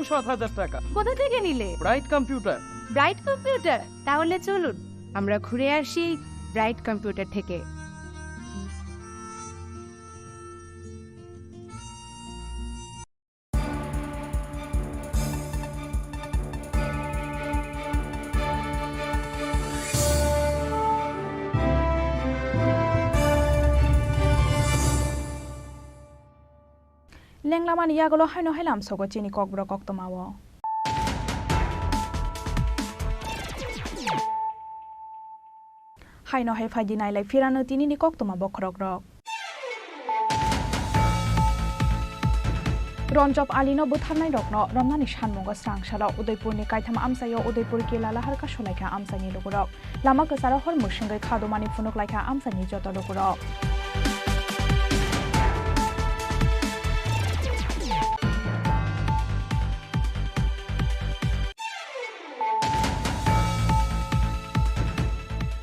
সাত হাজার টাকা। কোথা থেকে নিলে? Bright computer. Bright computer? তাহলে চলুন, আমরা ঘুরে আসি ব্রাইট কম্পিউটার থেকে। Lenglamani yagulo haino hai lamsogo chini kokborok koktwmao. Haino hai phaidi nailai phirano tinini koktwma bokhorokrok. Ronjop Alino butharnairokno romnani sanmungo srangsalo Udaipurni kaitham amchaio Udaipur Kila lahar kasulaikha amchaini lugurok. Lama kwcharo hor mwswngwi kha domani phunuk laikha amchaini joto lukurok.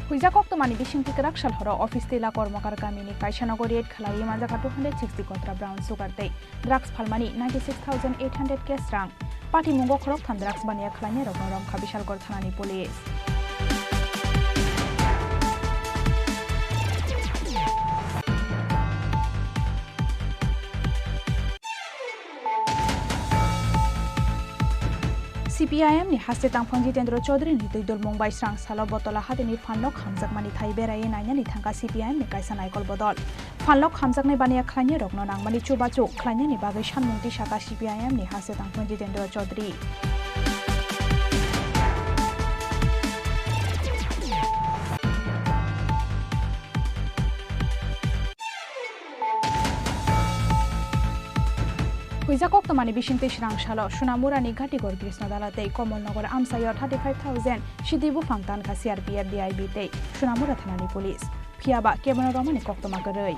Hui Koktwmani bisingtwi kwrak sal horo office tila kormokar kamini kaisa nogo raid khlaiwi manjakha two hundred sixty kotra brown sugar tei drugs phalmani ninety six thousand eight hundred cash rang. Patimungo khoroktham drugs baniya khlainairokno romkha Bishalgarh thanani police. C P I M ni haste tangphang Jitendra Chaudhary ni twi dulmung bai srang salo Botola hatini phanlok hamjakmani thai beraiwi nainani thangkha C P I M ni kaisa naikol bodol. Phanlok hamjaknai baniya khlainairokno nangmani chubachu khlainani bagwi sanmung tisakha C P I M ni haste tangphang Jitendra Chaudhary. Huijak koktwmani bisingtwi srang salo Sunamurani Gatigor Krishnadala tei Komolnogor amchaio thirty five thousand sidi buphang tankha C R P F, D I B tei Sunamura thanani police. Phiyaba kebono romani koktwma kwrwi.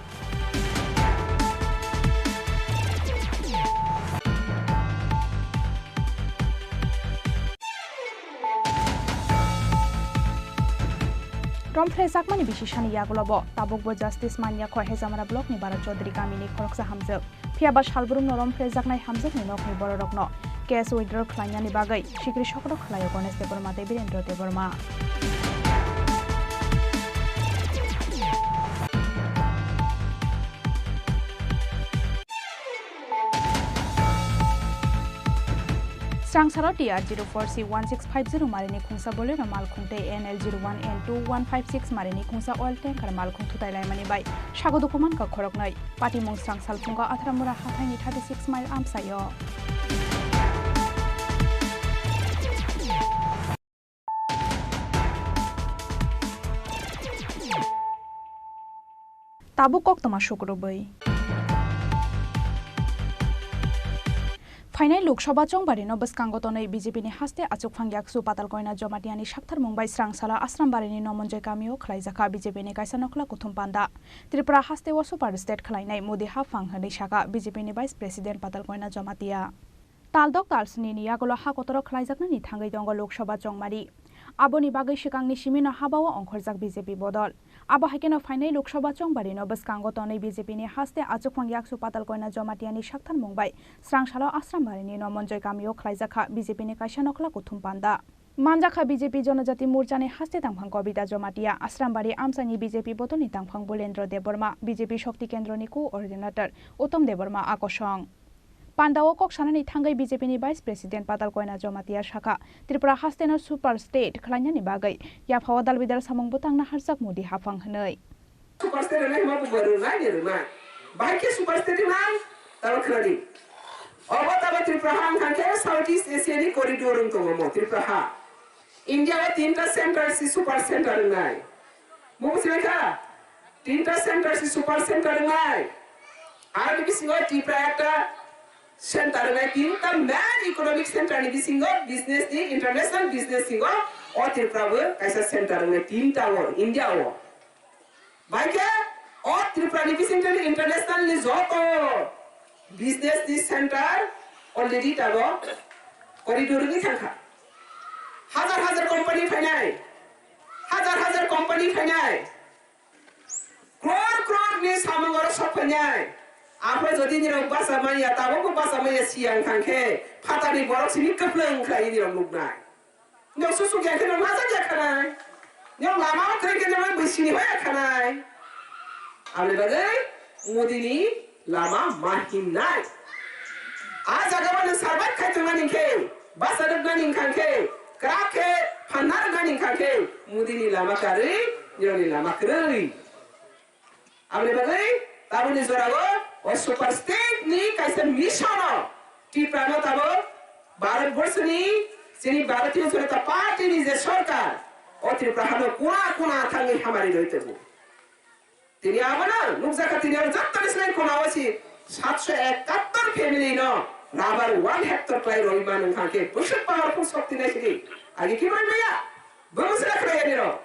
Romphrejakmani bisi sani yagulobo tabukbo justice manya kho Hejamara blockni Bharat Chaudhary kamini khoroksa hamjwk. Phiyaba salbrumno romphrejaknai hamjakni nokni bororokno case withdraw khlainani bagwi sikri sokrok khlaio Ganesh Debbarma tei Birendra Debbarma. Srangsalo T R zero four C one six five zero marini khungsa Bolero malkhung tei N L zero one N two one five six marini khungsa oil tanker malkhung thutai laimani bai sago dukhu mankha khoroknwi. Patimung srang salphungo Atharamura hathaini thirty six mile amchaio. Tabuk koktwma sukrubwi. Phainai Lok Sabha chongbari no bwskango tonwi B J P ni haste achukphang yaksu Patalkoina Jamatia ni saktharmung bai srang salo Asrambari ni Nomonjoi kamio khlaijakha B J P ni kaisa nokhla kuthum panda. Tripura haste o super state khlainai Modi haphang hwnwi sakha B J P ni Vice President Patalkoina Jamatia. Taldok talsni ni yagulo ha kotoro khlaijaknani thangwi tongo Lok Sabha chongmari. Aboni bagwi swkangni simino habao ongkhorjak B J P bodol. Abo hai kheno phainai Lok Sabha chongbarino bwskango tonwi B J P ni haste achukphang yaksu Patalkoina Jamatia ni saktharmung bai srang salo Asrambari ni Nomonjoi kamio khlaijakha B J P ni kaisa nokhla kuthum panda. Manjakha B J P Jonojati Morcha ni haste tangphang Kobita Jamatia, Asrambari amchaini B J P bodolni tangphang Bulendra Debbarma, B J P Shakti Kendra ni co-ordinator Uttam Debbarma a kosong. Pandao kok sanani thangwi B J P ni Vice President Patalkoina Jamatia sakha, Tripura hasteno super state khlainani bagwi yaphao dal bidal samung bwtang naharjak Modi haphang hwnwi. Super state rwnai hwnba bo rwnai ni rwnai. Bahai khe super state rwnai, tamo khwnadi. Obo tamo Tripura ha wngkha khe South East Asia ni corridor wng tongo mo Tripura ha. India o tinta center si super center wngnai. Bubusi lekha? Tinta center si super center wngnai. Aro ni bisingo Tripura ekta center wngnai, tinta main economic center ni bisingo business ni, international business singo o Tripura bo kaisa center wngnai tinta o, India o. Bai khe o Tripura ni bisingtwi international ni joto business ni center already tabok corridor wngwi thangkha. Hajar hajar company phainai, hajar hajar company phainai, crore crore ni samung oro sok phainai. Aphai jodi nirok bacha manya, tabok bo bacha manya siyang thang khe phatani borok simi kwplwng khlai nirok nuknai. Niyok susuk ya khe niyok majak ya khanai. Niyok lama o kwrwi khe niyok bwsini hoi ya khanai. Aboni bagwi Modi ni lama ma himnai. A jaga o nwng survive khai tongmani khe, basa rwknani wngkha khe, kwrak khe phanna rwknani wngkha khe, Modi ni lama karwi, niyok ni lama kwrwi. Aboni bagwi tabukni jorao o super state ni kaisa mission o Tripura no tabuk Bharat Borso ni chini Bharatiya Janata Party ni je sorkar o Tripura hano kuna kuna thangwi hamari rwi tongo. Tini abono nukjakha tini abo jottoni slai kuna o si satso ekattor family no rubber one hectare khlai rwi mano wngkha khe bwswk powerful shokti nai sidi agi kibai maya. Bwswk khlai ani rok.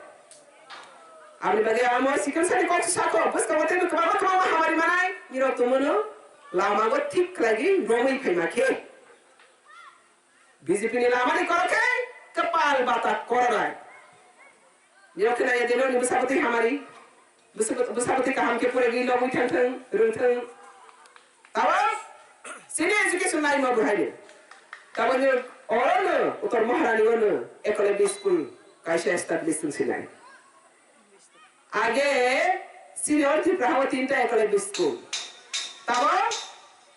Aboni bagwi amo sikon sani kok sako, bwskango teibo kwbangma kwbangma hamari manai, nirok tongmano lamago thik khlaigwi romwi phaima khe. B J P ni lamani korok khe kwpal bata koronai. Yo khna ya deno ni bwsabwtwi hamari. Bwsabwtwi kaham khe pore gwi lobwi thang thang, rwng thang. Tabo sini education line ma bwhaini. Tabo ni oro no Uttor Maharani ono Eklavya school kaisa establish thang sinai. Age sini oro Tripura hao tinta Eklavya school. Tabo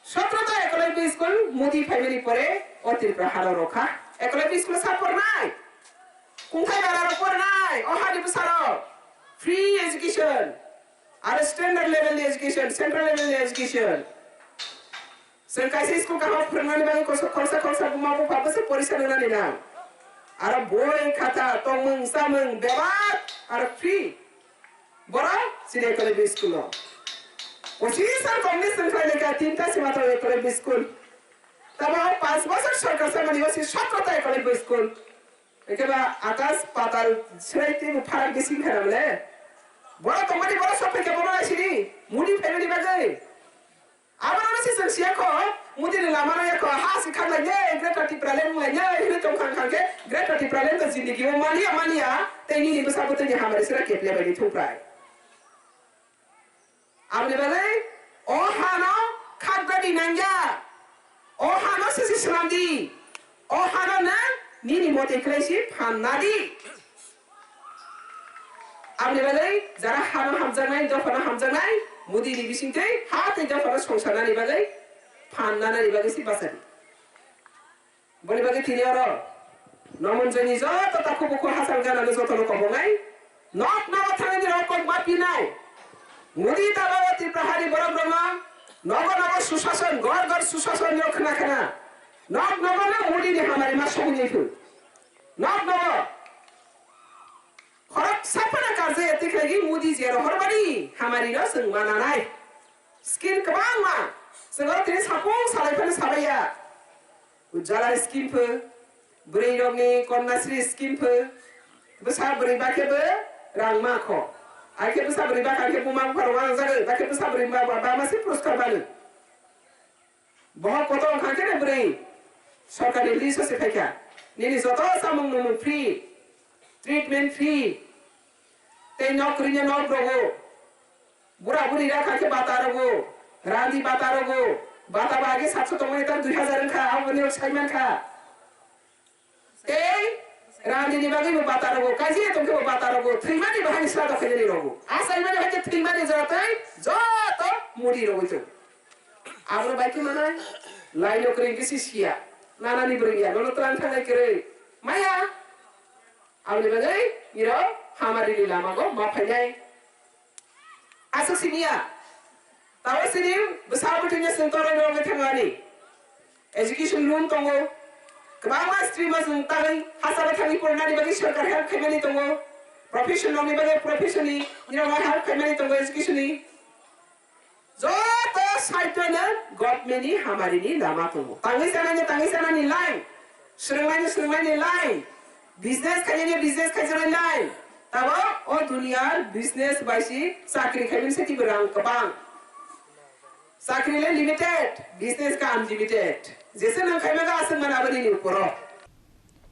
sotro ta Eklavya school Modi phaimani pore o Tripura hao rokha. Eklavya school sa pornai. Kungthai bara rok pornai, o hani bwsarok free education, aro standard level ni education, central level ni education. Chwng kaisa school kaham phwrwngnani bagwi koso khorsa khorsa buma bupha bwswk porisa rwnani nang. Aro boi khata tongmung chamung bebak aro free. Boro chini Eklavya school o. Pochis sal Congress chwng khlai lekha tinta sima to Eklavya school. Tamo panch bosor sorkar samani o si sotro ta Eklavya school. Ekeba akas patal srai tei bo pharak bising khana bole. Boro tongmani boro sok phaikha bono aisini. Muni family bagwi. Abono se chwng siya kho, Modi ni lama no ya kho, ha si khak lai ye, Greater Tipraland wng lai ye, hwnwi tong khang khang khe, Greater Tipraland to zindigi o mania mania, tei nini bwsa bwtwi ni hamari sera keple bai ni thung prai. Aboni bagwi o hano khakbadi nangya. O hano sisi swnamdi. O hano nwng nini motwi khlai si phan nadi. Aboni bagwi jara hano hamjaknai, dophano hamjaknai, Modi ni bisingtwi ha tei dophano songsarnani bagwi phan nanani bagwi si bachadi. Boni bagwi tini oro Nomonjoyni joto takhuk bukhuk hachal ganano jotono kobongnai. Nok nogo thangwi rok kok ma pinai. Modi tabao Tripura hani borok rokno nogo nogo susason, gor gor susason rok khna khna. Nok nogo no Modi ni hamari ma sogwi phuru. Nok nogo. Khorok saphana karjaya tikhlai Modi je rohor bani hamari no chwng mananai. Scheme kwbangma. Chwng oro tini sapung salai phano sabaiya. Ujjwala scheme pho, bwrwi rokni Kanyasri scheme pho, bwsa bwrwi bakhe bo rang ma kho. Akhe bwsa bwrwi bakha khe buma bupha rok wangjagwi, bakhe bwsa bwrwi ba, ba, ba ma se puraskar bani. Bohok kotor wngkha khe bwrwi sorkarni list o se phaikha. Nini joto samung numung free, treatment free, tei nok kwrwini nok rogo. Bura buri rok kha khe bata rogo, randi bata rogo, bata ba age satso tongmani ta dui hazar wngkha, aboni rok sai mankha. Tei randi ni bagwi bo bata rogo, kaji tong khe bo bata rogo, thwimani bahai ni sra do khainani rogo. A sai mani hai khe thwimani jora tei joto Modi rogo tong. Abro bai khe manai, lai no kwrwi bisi siya, nana ni bwrwi ya, nono tlang thangnai kwrwi. Maya, aboni bagwi niro hamari ni lama go ma phainai. Aswk siniya. Tabo sini bwsa bwtwino chwng torai rogwi thangani. Education loan tongo. Kwbangma stream o chwng tangwi hachalo thangwi porinani bagwi sorkar help khaimani tongo. Profession rokni bagwi profession ni nirok help khaimani tongo education ni. Joto side no government ni hamari ni lama tongo. Tangwi chanani, tangwi chanani line. Swrwngmani, swrwngmani line. Business khainani business khaijaknai lai. Tabo o duniyar business bai si chakri khaimani se tibwrang kwbang. Chakri le limited, business ka unlimited. Jesa nang khaima ga aswk mana aboni ni uporo.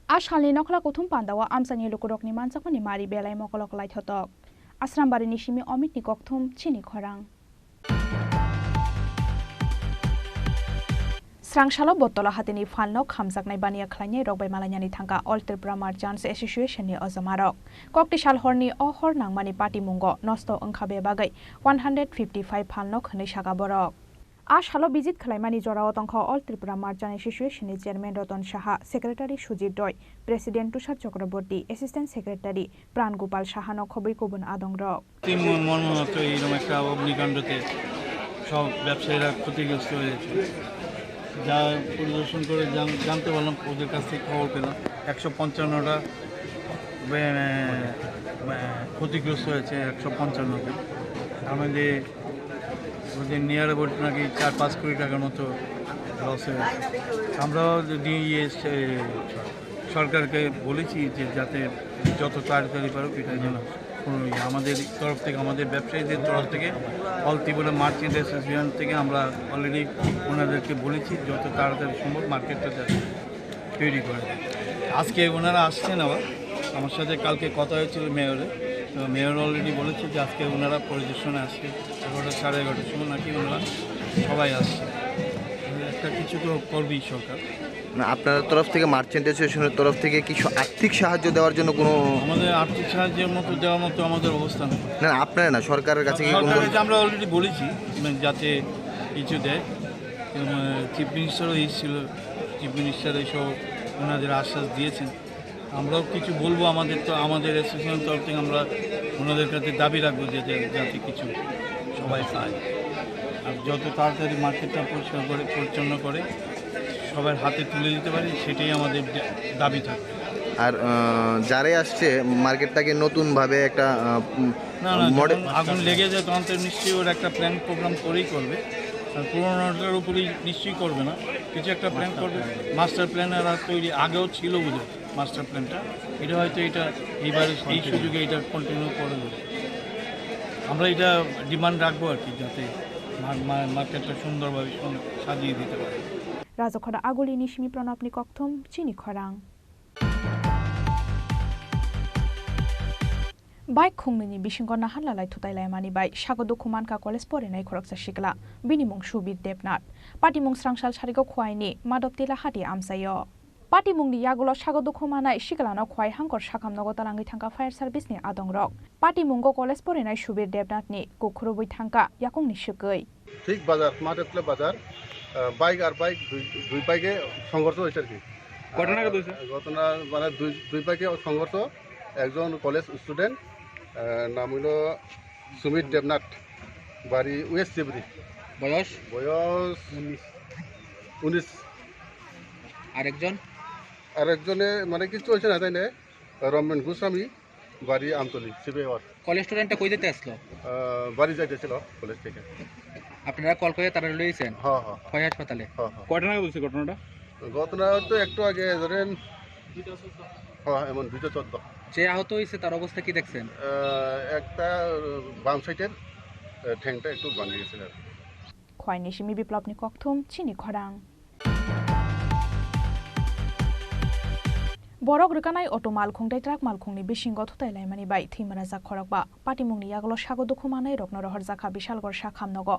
A salni nokhla kuthum pandao amchaini lukurokni manjakmani mari belai mokolok laithotok. Asrambari ni simi Omit ni kokthum chini khorang. Srangsalo Bottola hatini phalno khamjaknai baniya khlainai rok bai malainani thangkha All Tripura Merchants Association ni ojomarok. Kokti sal horni o hor nangmani patimungo nosto wngkha be bagwi one hundred fifty five phalno khwnwi saka borok. A salo visit khlaimani jorao tongkha All Tripura Merchant Association ni chairman Roton Saha, secretary Sujit Roy, president Tushar Chakraborty, assistant secretary Pran Gopal Sahano khobwi kubun adongrok. তিন মন মতো এইরকম একটা অগ্নিকাণ্ডতে সব ব্যবসায়ীরা ক্ষতিগ্রস্ত হয়েছে। যা পরিদর্শন করে জান-, জানতে পারলাম, ওদের কাছ থেকে খবর পেলাম, একশো পঞ্চান্নটা বে-, বে-, ক্ষতিগ্রস্ত হয়েছে, একশো পঞ্চান্নটা। তার মধ্যে ওদের নিয়ার অ্যাবাউট নাকি চার পাঁচ কোটি টাকার মতো লস হয়েছে। আমরাও যদি ইয়ে সে-, সরকারকে বলেছি যে যাতে যত তাড়াতাড়ি পারুক এটা যেন কোনো ইয়ে আমাদের তরফ থেকে, আমাদের ব্যবসায়ীদের তরফ থেকে, অল ত্রিপুরা মার্চেন্ট অ্যাসোসিয়েশন থেকে আমরা অলরেডি ওনাদেরকে বলেছি যত তাড়াতাড়ি সম্ভব মার্কেটটা যাতে তৈরি করে দেয়। আজকে ওনারা আসছেন আবার, আমার সাথে কালকে কথা হয়েছিল মেয়রে, তো মেয়র অলরেডি বলেছে যে আজকে ওনারা পরিদর্শনে আসছে, এগারোটা, সাড়ে এগারোটার সময় নাকি ওনারা সবাই আসছে। একটা কিছু তো করবেই সরকার। না, আপনার তরফ থেকে, মার্চেন্ট অ্যাসোসিয়েশনের তরফ থেকে কিছু আর্থিক সাহায্য দেওয়ার জন্য কোনো আমাদের আর্থিক সাহায্যের মতো দেওয়ার মতো আমাদের অবস্থা নেই। না, না, আপনারা না, সরকারের কাছে কি কোনো সরকারের কাছে আমরা অলরেডি বলেছি, মানে, যাতে কিছু দেয়। এবং, আহ, চিফ মিনিস্টারও এসেছিল, চিফ মিনিস্টার এসেও ওনাদের আশ্বাস দিয়েছেন। আমরাও কিছু বলবো, আমাদের তো, আমাদের অ্যাসোসিয়েশন তরফ থেকে আমরা ওনাদের কাছে দাবি রাখবো যে, যে যাতে কিছু সবাই পায়। আর যত তাড়াতাড়ি মার্কেটটা পরিষ্কার করে, পরিচ্ছন্ন করে সবার হাতে তুলে দিতে পারি, সেটাই আমাদের দা-, দাবি থাকবে। আর, আহ, যারাই আসছে, মার্কেটটাকে নতুনভাবে একটা, আহ, উম, না, না, মডে- যখন আগুন লেগে যায়, তখন তো নিশ্চয়ই ওরা একটা প্ল্যান প্রোগ্রাম করেই করবে। আর পুরোনোটার উপরেই নিশ্চয়ই করবে না, কিছু একটা প্ল্যান করবে। মাস্টার প্ল্যান এরা তৈরি আগেও ছিল বোধহয়, মাস্টার প্ল্যানটা। এটা হয়তো এটা এইবার এই সুযোগে এটা কন্টিনিউ করে দেবে। আমরা এটা ডিমান্ড রাখবো আর কি, যাতে মা-, মা-, মার্কেটটা সুন্দরভাবে সুন-, সাজিয়ে দিতে পারে। Rajakhora Agulini simi Pranabni kokthum chini khorang. Bike khungnwini bisingo naharlalai thutai laimani bai sago dukhu mankha college porinai khoroksa sikla. Bini mung Subir Debnath. Patimung srangsal sarigo Khwaini Madop Tila hati amchaio. Patimungni yagulo sago dukhu manai siklano Khwai hangkor sakham nogo talangwi thangkha fire service ni adongrok. Patimungo college porinai Subir Debnathni kukhurubwi thangkha yakungni swkwi. ঠিক বাজার, market place বাজার, আহ, বাইক আর বাইক দুই, দুই বাইকে সংঘর্ষ হয়েছে আর কি। ঘটনা কত হয়েছে? আহ, ঘটনা মানে দুই, দুই বাইকে সংঘর্ষ, একজন কলেজ স্টুডেন্ট, আহ, নাম হইল সুমিত দেবনাথ, বাড়ি ওয়েস্ট শিবরি। বয়স? বয়স উনিশ। উনিশ। আরেকজন? আরেকজনে মানে কিছু হয়েছে না, তাই না? রমেন গোস্বামী, বাড়ি আমতলি, সিবিআই ওয়ার্ড। কলেজ স্টুডেন্টটা কই যেতে আসলো? আহ, বাড়ি যাইতেছিল কলেজ থেকে। আপনারা কল করে তারা লইছেন? হ্যাঁ, হ্যাঁ, হ্যাঁ। খোয়াই হাসপাতালে? হ্যাঁ, হ্যাঁ। কয়টা নাগাদ হয়েছে ঘটনাটা? ঘটনা তো একটু আগে ধরেন, হ্যাঁ, এমন দুইটা চোদ্দ। যে আহত হয়েছে তার অবস্থা কি দেখছেন? আহ, একটা বাম সাইডের, আহ, ঠ্যাংটা একটু ভাঙে গেছে আর কি। Khwaini simi Biplopni kokthum chini khorang. Borok rwkanai auto malkhung tei truck malkhungni bisingo thutai laimani bai thwima rwjak khorokba. Patimungni yagulo sago dukhu manai rokno rohorjakha Bishalgor sakham nogo.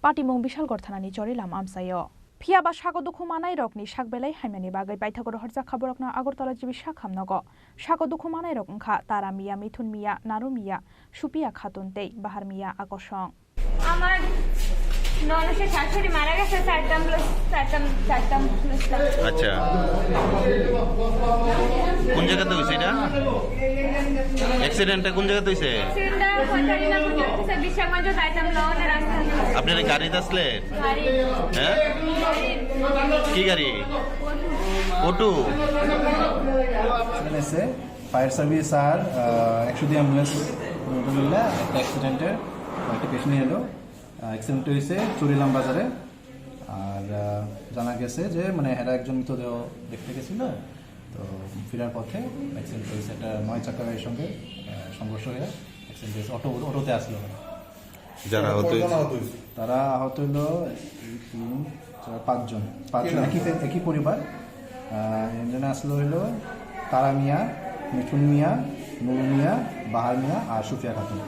Patimung Bishalgor thanani chorilam amchaio. Phiyaba sago dukhu manai rokni sak belai haimani bagwi baithakgo rohorjakha borokno Agartala G B sakham nogo. Sago dukhu manai rok wngkha Tara Miya, Mithun Miya, Naru Miya, Supiya Khatun tei Bahar Miya Akosong. আমার ননসের শাশুড়ি মারা গেছে, চারটা অ্যাম্বুলেন্স, চারটা, চারটা অ্যাম্বুলেন্স লাগবে। আচ্ছা, কোন জায়গাতে হয়েছে এটা? অ্যাক্সিডেন্টটা কোন জায়গাতে হয়েছে? অ্যাক্সিডেন্টটা সরকারি না কোন জায়গাতে হয়েছে? বিশ্বাসগঞ্জ যাইতাম, লওয়ানের রাস্তা। আপনি গাড়িতে আসলেন? গাড়ি। হ্যাঁ? গাড়ি। কি গাড়ি? অটো। অ্যাক্সিডেন্ট হয়েছে। ফায়ার সার্ভিস আর, আহ, একশো দুই অ্যাম্বুলেন্স মিলে একটা অ্যাক্সিডেন্টের একটা পেশেন্ট এলো। আহ, অ্যাক্সিডেন্ট হয়েছে চুরিলাম বাজারে। আর, আহ, জানা গেছে যে, মানে, এরা একজন মৃতদেহ দেখতে গেছিল, তো ফেরার পথে অ্যাক্সিডেন্ট হয়েছে। একটা নয় চাকা গাড়ির সঙ্গে, আহ, সংঘর্ষ হয়ে অ্যাক্সিডেন্ট হয়েছে। অটো, অটোতে আসলো। যারা আহত হয়েছে? তারা আহত হইলো এই তিন, চার, পাঁচজন। পাঁচজন কি নাম? একই ফ্যা-, একই পরিবার। আহ, এখানে আসলে হইলো তারা মিয়া, মিঠুন মিয়া, নুরু মিয়া, বাহার মিয়া আর সুফিয়া খাতুন।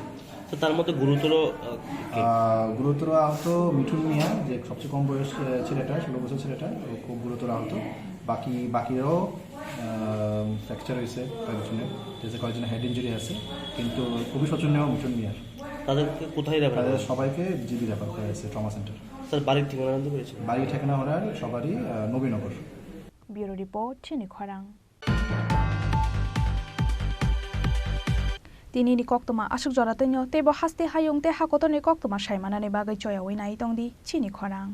তো তার মধ্যে গুরুতর, আহ, কে? আহ, গুরুতর আহত মিঠুন মিয়া, যে সবচেয়ে কম বয়স, আহ, ছেলেটা, ষোলো বছর ছেলেটা, ও খুব গুরুতর আহত। বাকি, বাকিরাও, আহ, ফ্র্যাকচার হয়েছে কয়েকজনের, ঠিক আছে, কয়েকজনের হেড ইনজুরি আছে, কিন্তু খুবই শোচনীয় মিঠুন মিয়ার। তাদেরকে কোথায় রেফার করা তাদের হয়েছে? সবাইকে জিবি রেফার করা হয়েছে, ট্রমা সেন্টার। স্যার, বাড়ির ঠিকানা জানতে পেরেছেন? বাড়ির ঠিকানা ওনার সবারই, আহ, Nabinagar. Bureau report, Chini Khorang. Tini ni koktwma aswk jora twino, teibo haste hayung tei hakotorni koktwma sai manani bagwi choyaui nai tongdi Chini Khorang.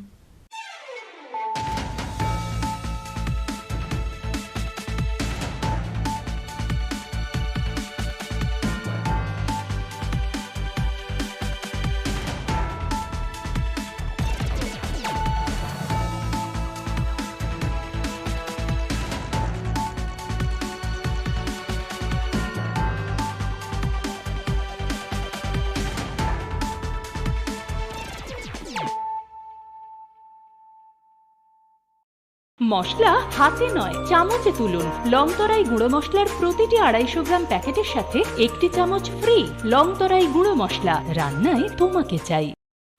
মশলা হাতে নয়, চামচে তুলুন। লং তরাই গুঁড়ো মশলার প্রতিটি আড়াইশো গ্রাম প্যাকেটের সাথে একটি চামচ ফ্রি। লং তরাই গুঁড়ো মশলা, রান্নায় তোমাকে চাই।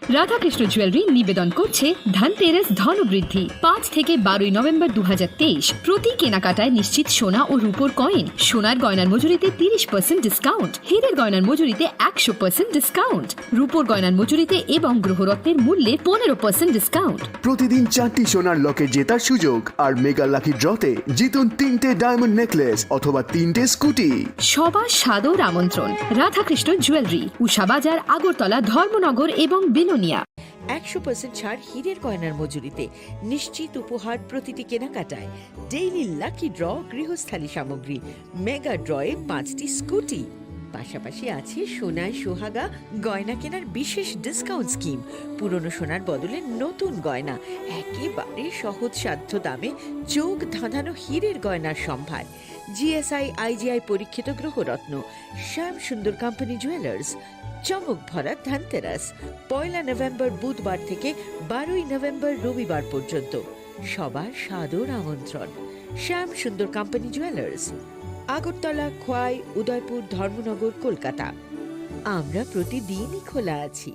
রাধাকৃষ্ণ জুয়েলারি নিবেদন করছে ধনতেরাস ধনবৃদ্ধি। পাঁচ থেকে বারোই নভেম্বর দু হাজার তেইশ। প্রতি কেনাকাটায় নিশ্চিত সোনা ও রূপোর কয়েন। সোনার গয়নার মজুরিতে তিরিশ পার্সেন্ট ডিসকাউন্ট, হীরের গয়নার মজুরিতে একশো পার্সেন্ট ডিসকাউন্ট, রূপোর গয়নার মজুরিতে এবং গ্রহরত্নের মূল্যে পনেরো পার্সেন্ট ডিসকাউন্ট। প্রতিদিন চারটি সোনার লকেট জেতার সুযোগ আর মেগা লাকি ড্রতে জিতুন তিনটে ডায়মন্ড নেকলেস অথবা তিনটে স্কুটি। সবার সাদর আমন্ত্রণ। রাধাকৃষ্ণ জুয়েলারি, উষা বাজার, আগরতলা, ধর্মনগর এবং বিলোনিয়া। একশো পার্সেন্ট ছাড় হীরের গয়নার মজুরিতে, নিশ্চিত উপহার প্রতিটি কেনাকাটায়, ডেইলি লাকি ড্র, গৃহস্থালী সামগ্রী, মেগা ড্রয়ে পাঁচটি স্কুটি। পাশাপাশি আছে সোনায় সোহাগা গয়না কেনার বিশেষ ডিসকাউন্ট স্কিম। পুরনো সোনার বদলে নতুন গয়না একেবারে সহজসাধ্য দামে চোখ ধাঁধানো হীরের গয়নার সম্ভার। জিএসআই আইজিআই পরীক্ষিত গ্রহরত্ন। শ্যাম সুন্দর কোম্পানি জুয়েলার্স। চমক ভরা ধনতেরাস, পয়লা নভেম্বর বুধবার থেকে বারোই নভেম্বর রবিবার পর্যন্ত। সবার সাদর আমন্ত্রণ। শ্যাম সুন্দর কোম্পানি জুয়েলার্স, আগরতলা, খোয়াই, উদয়পুর, ধর্মনগর, কলকাতা। আমরা প্রতিদিনই খোলা আছি।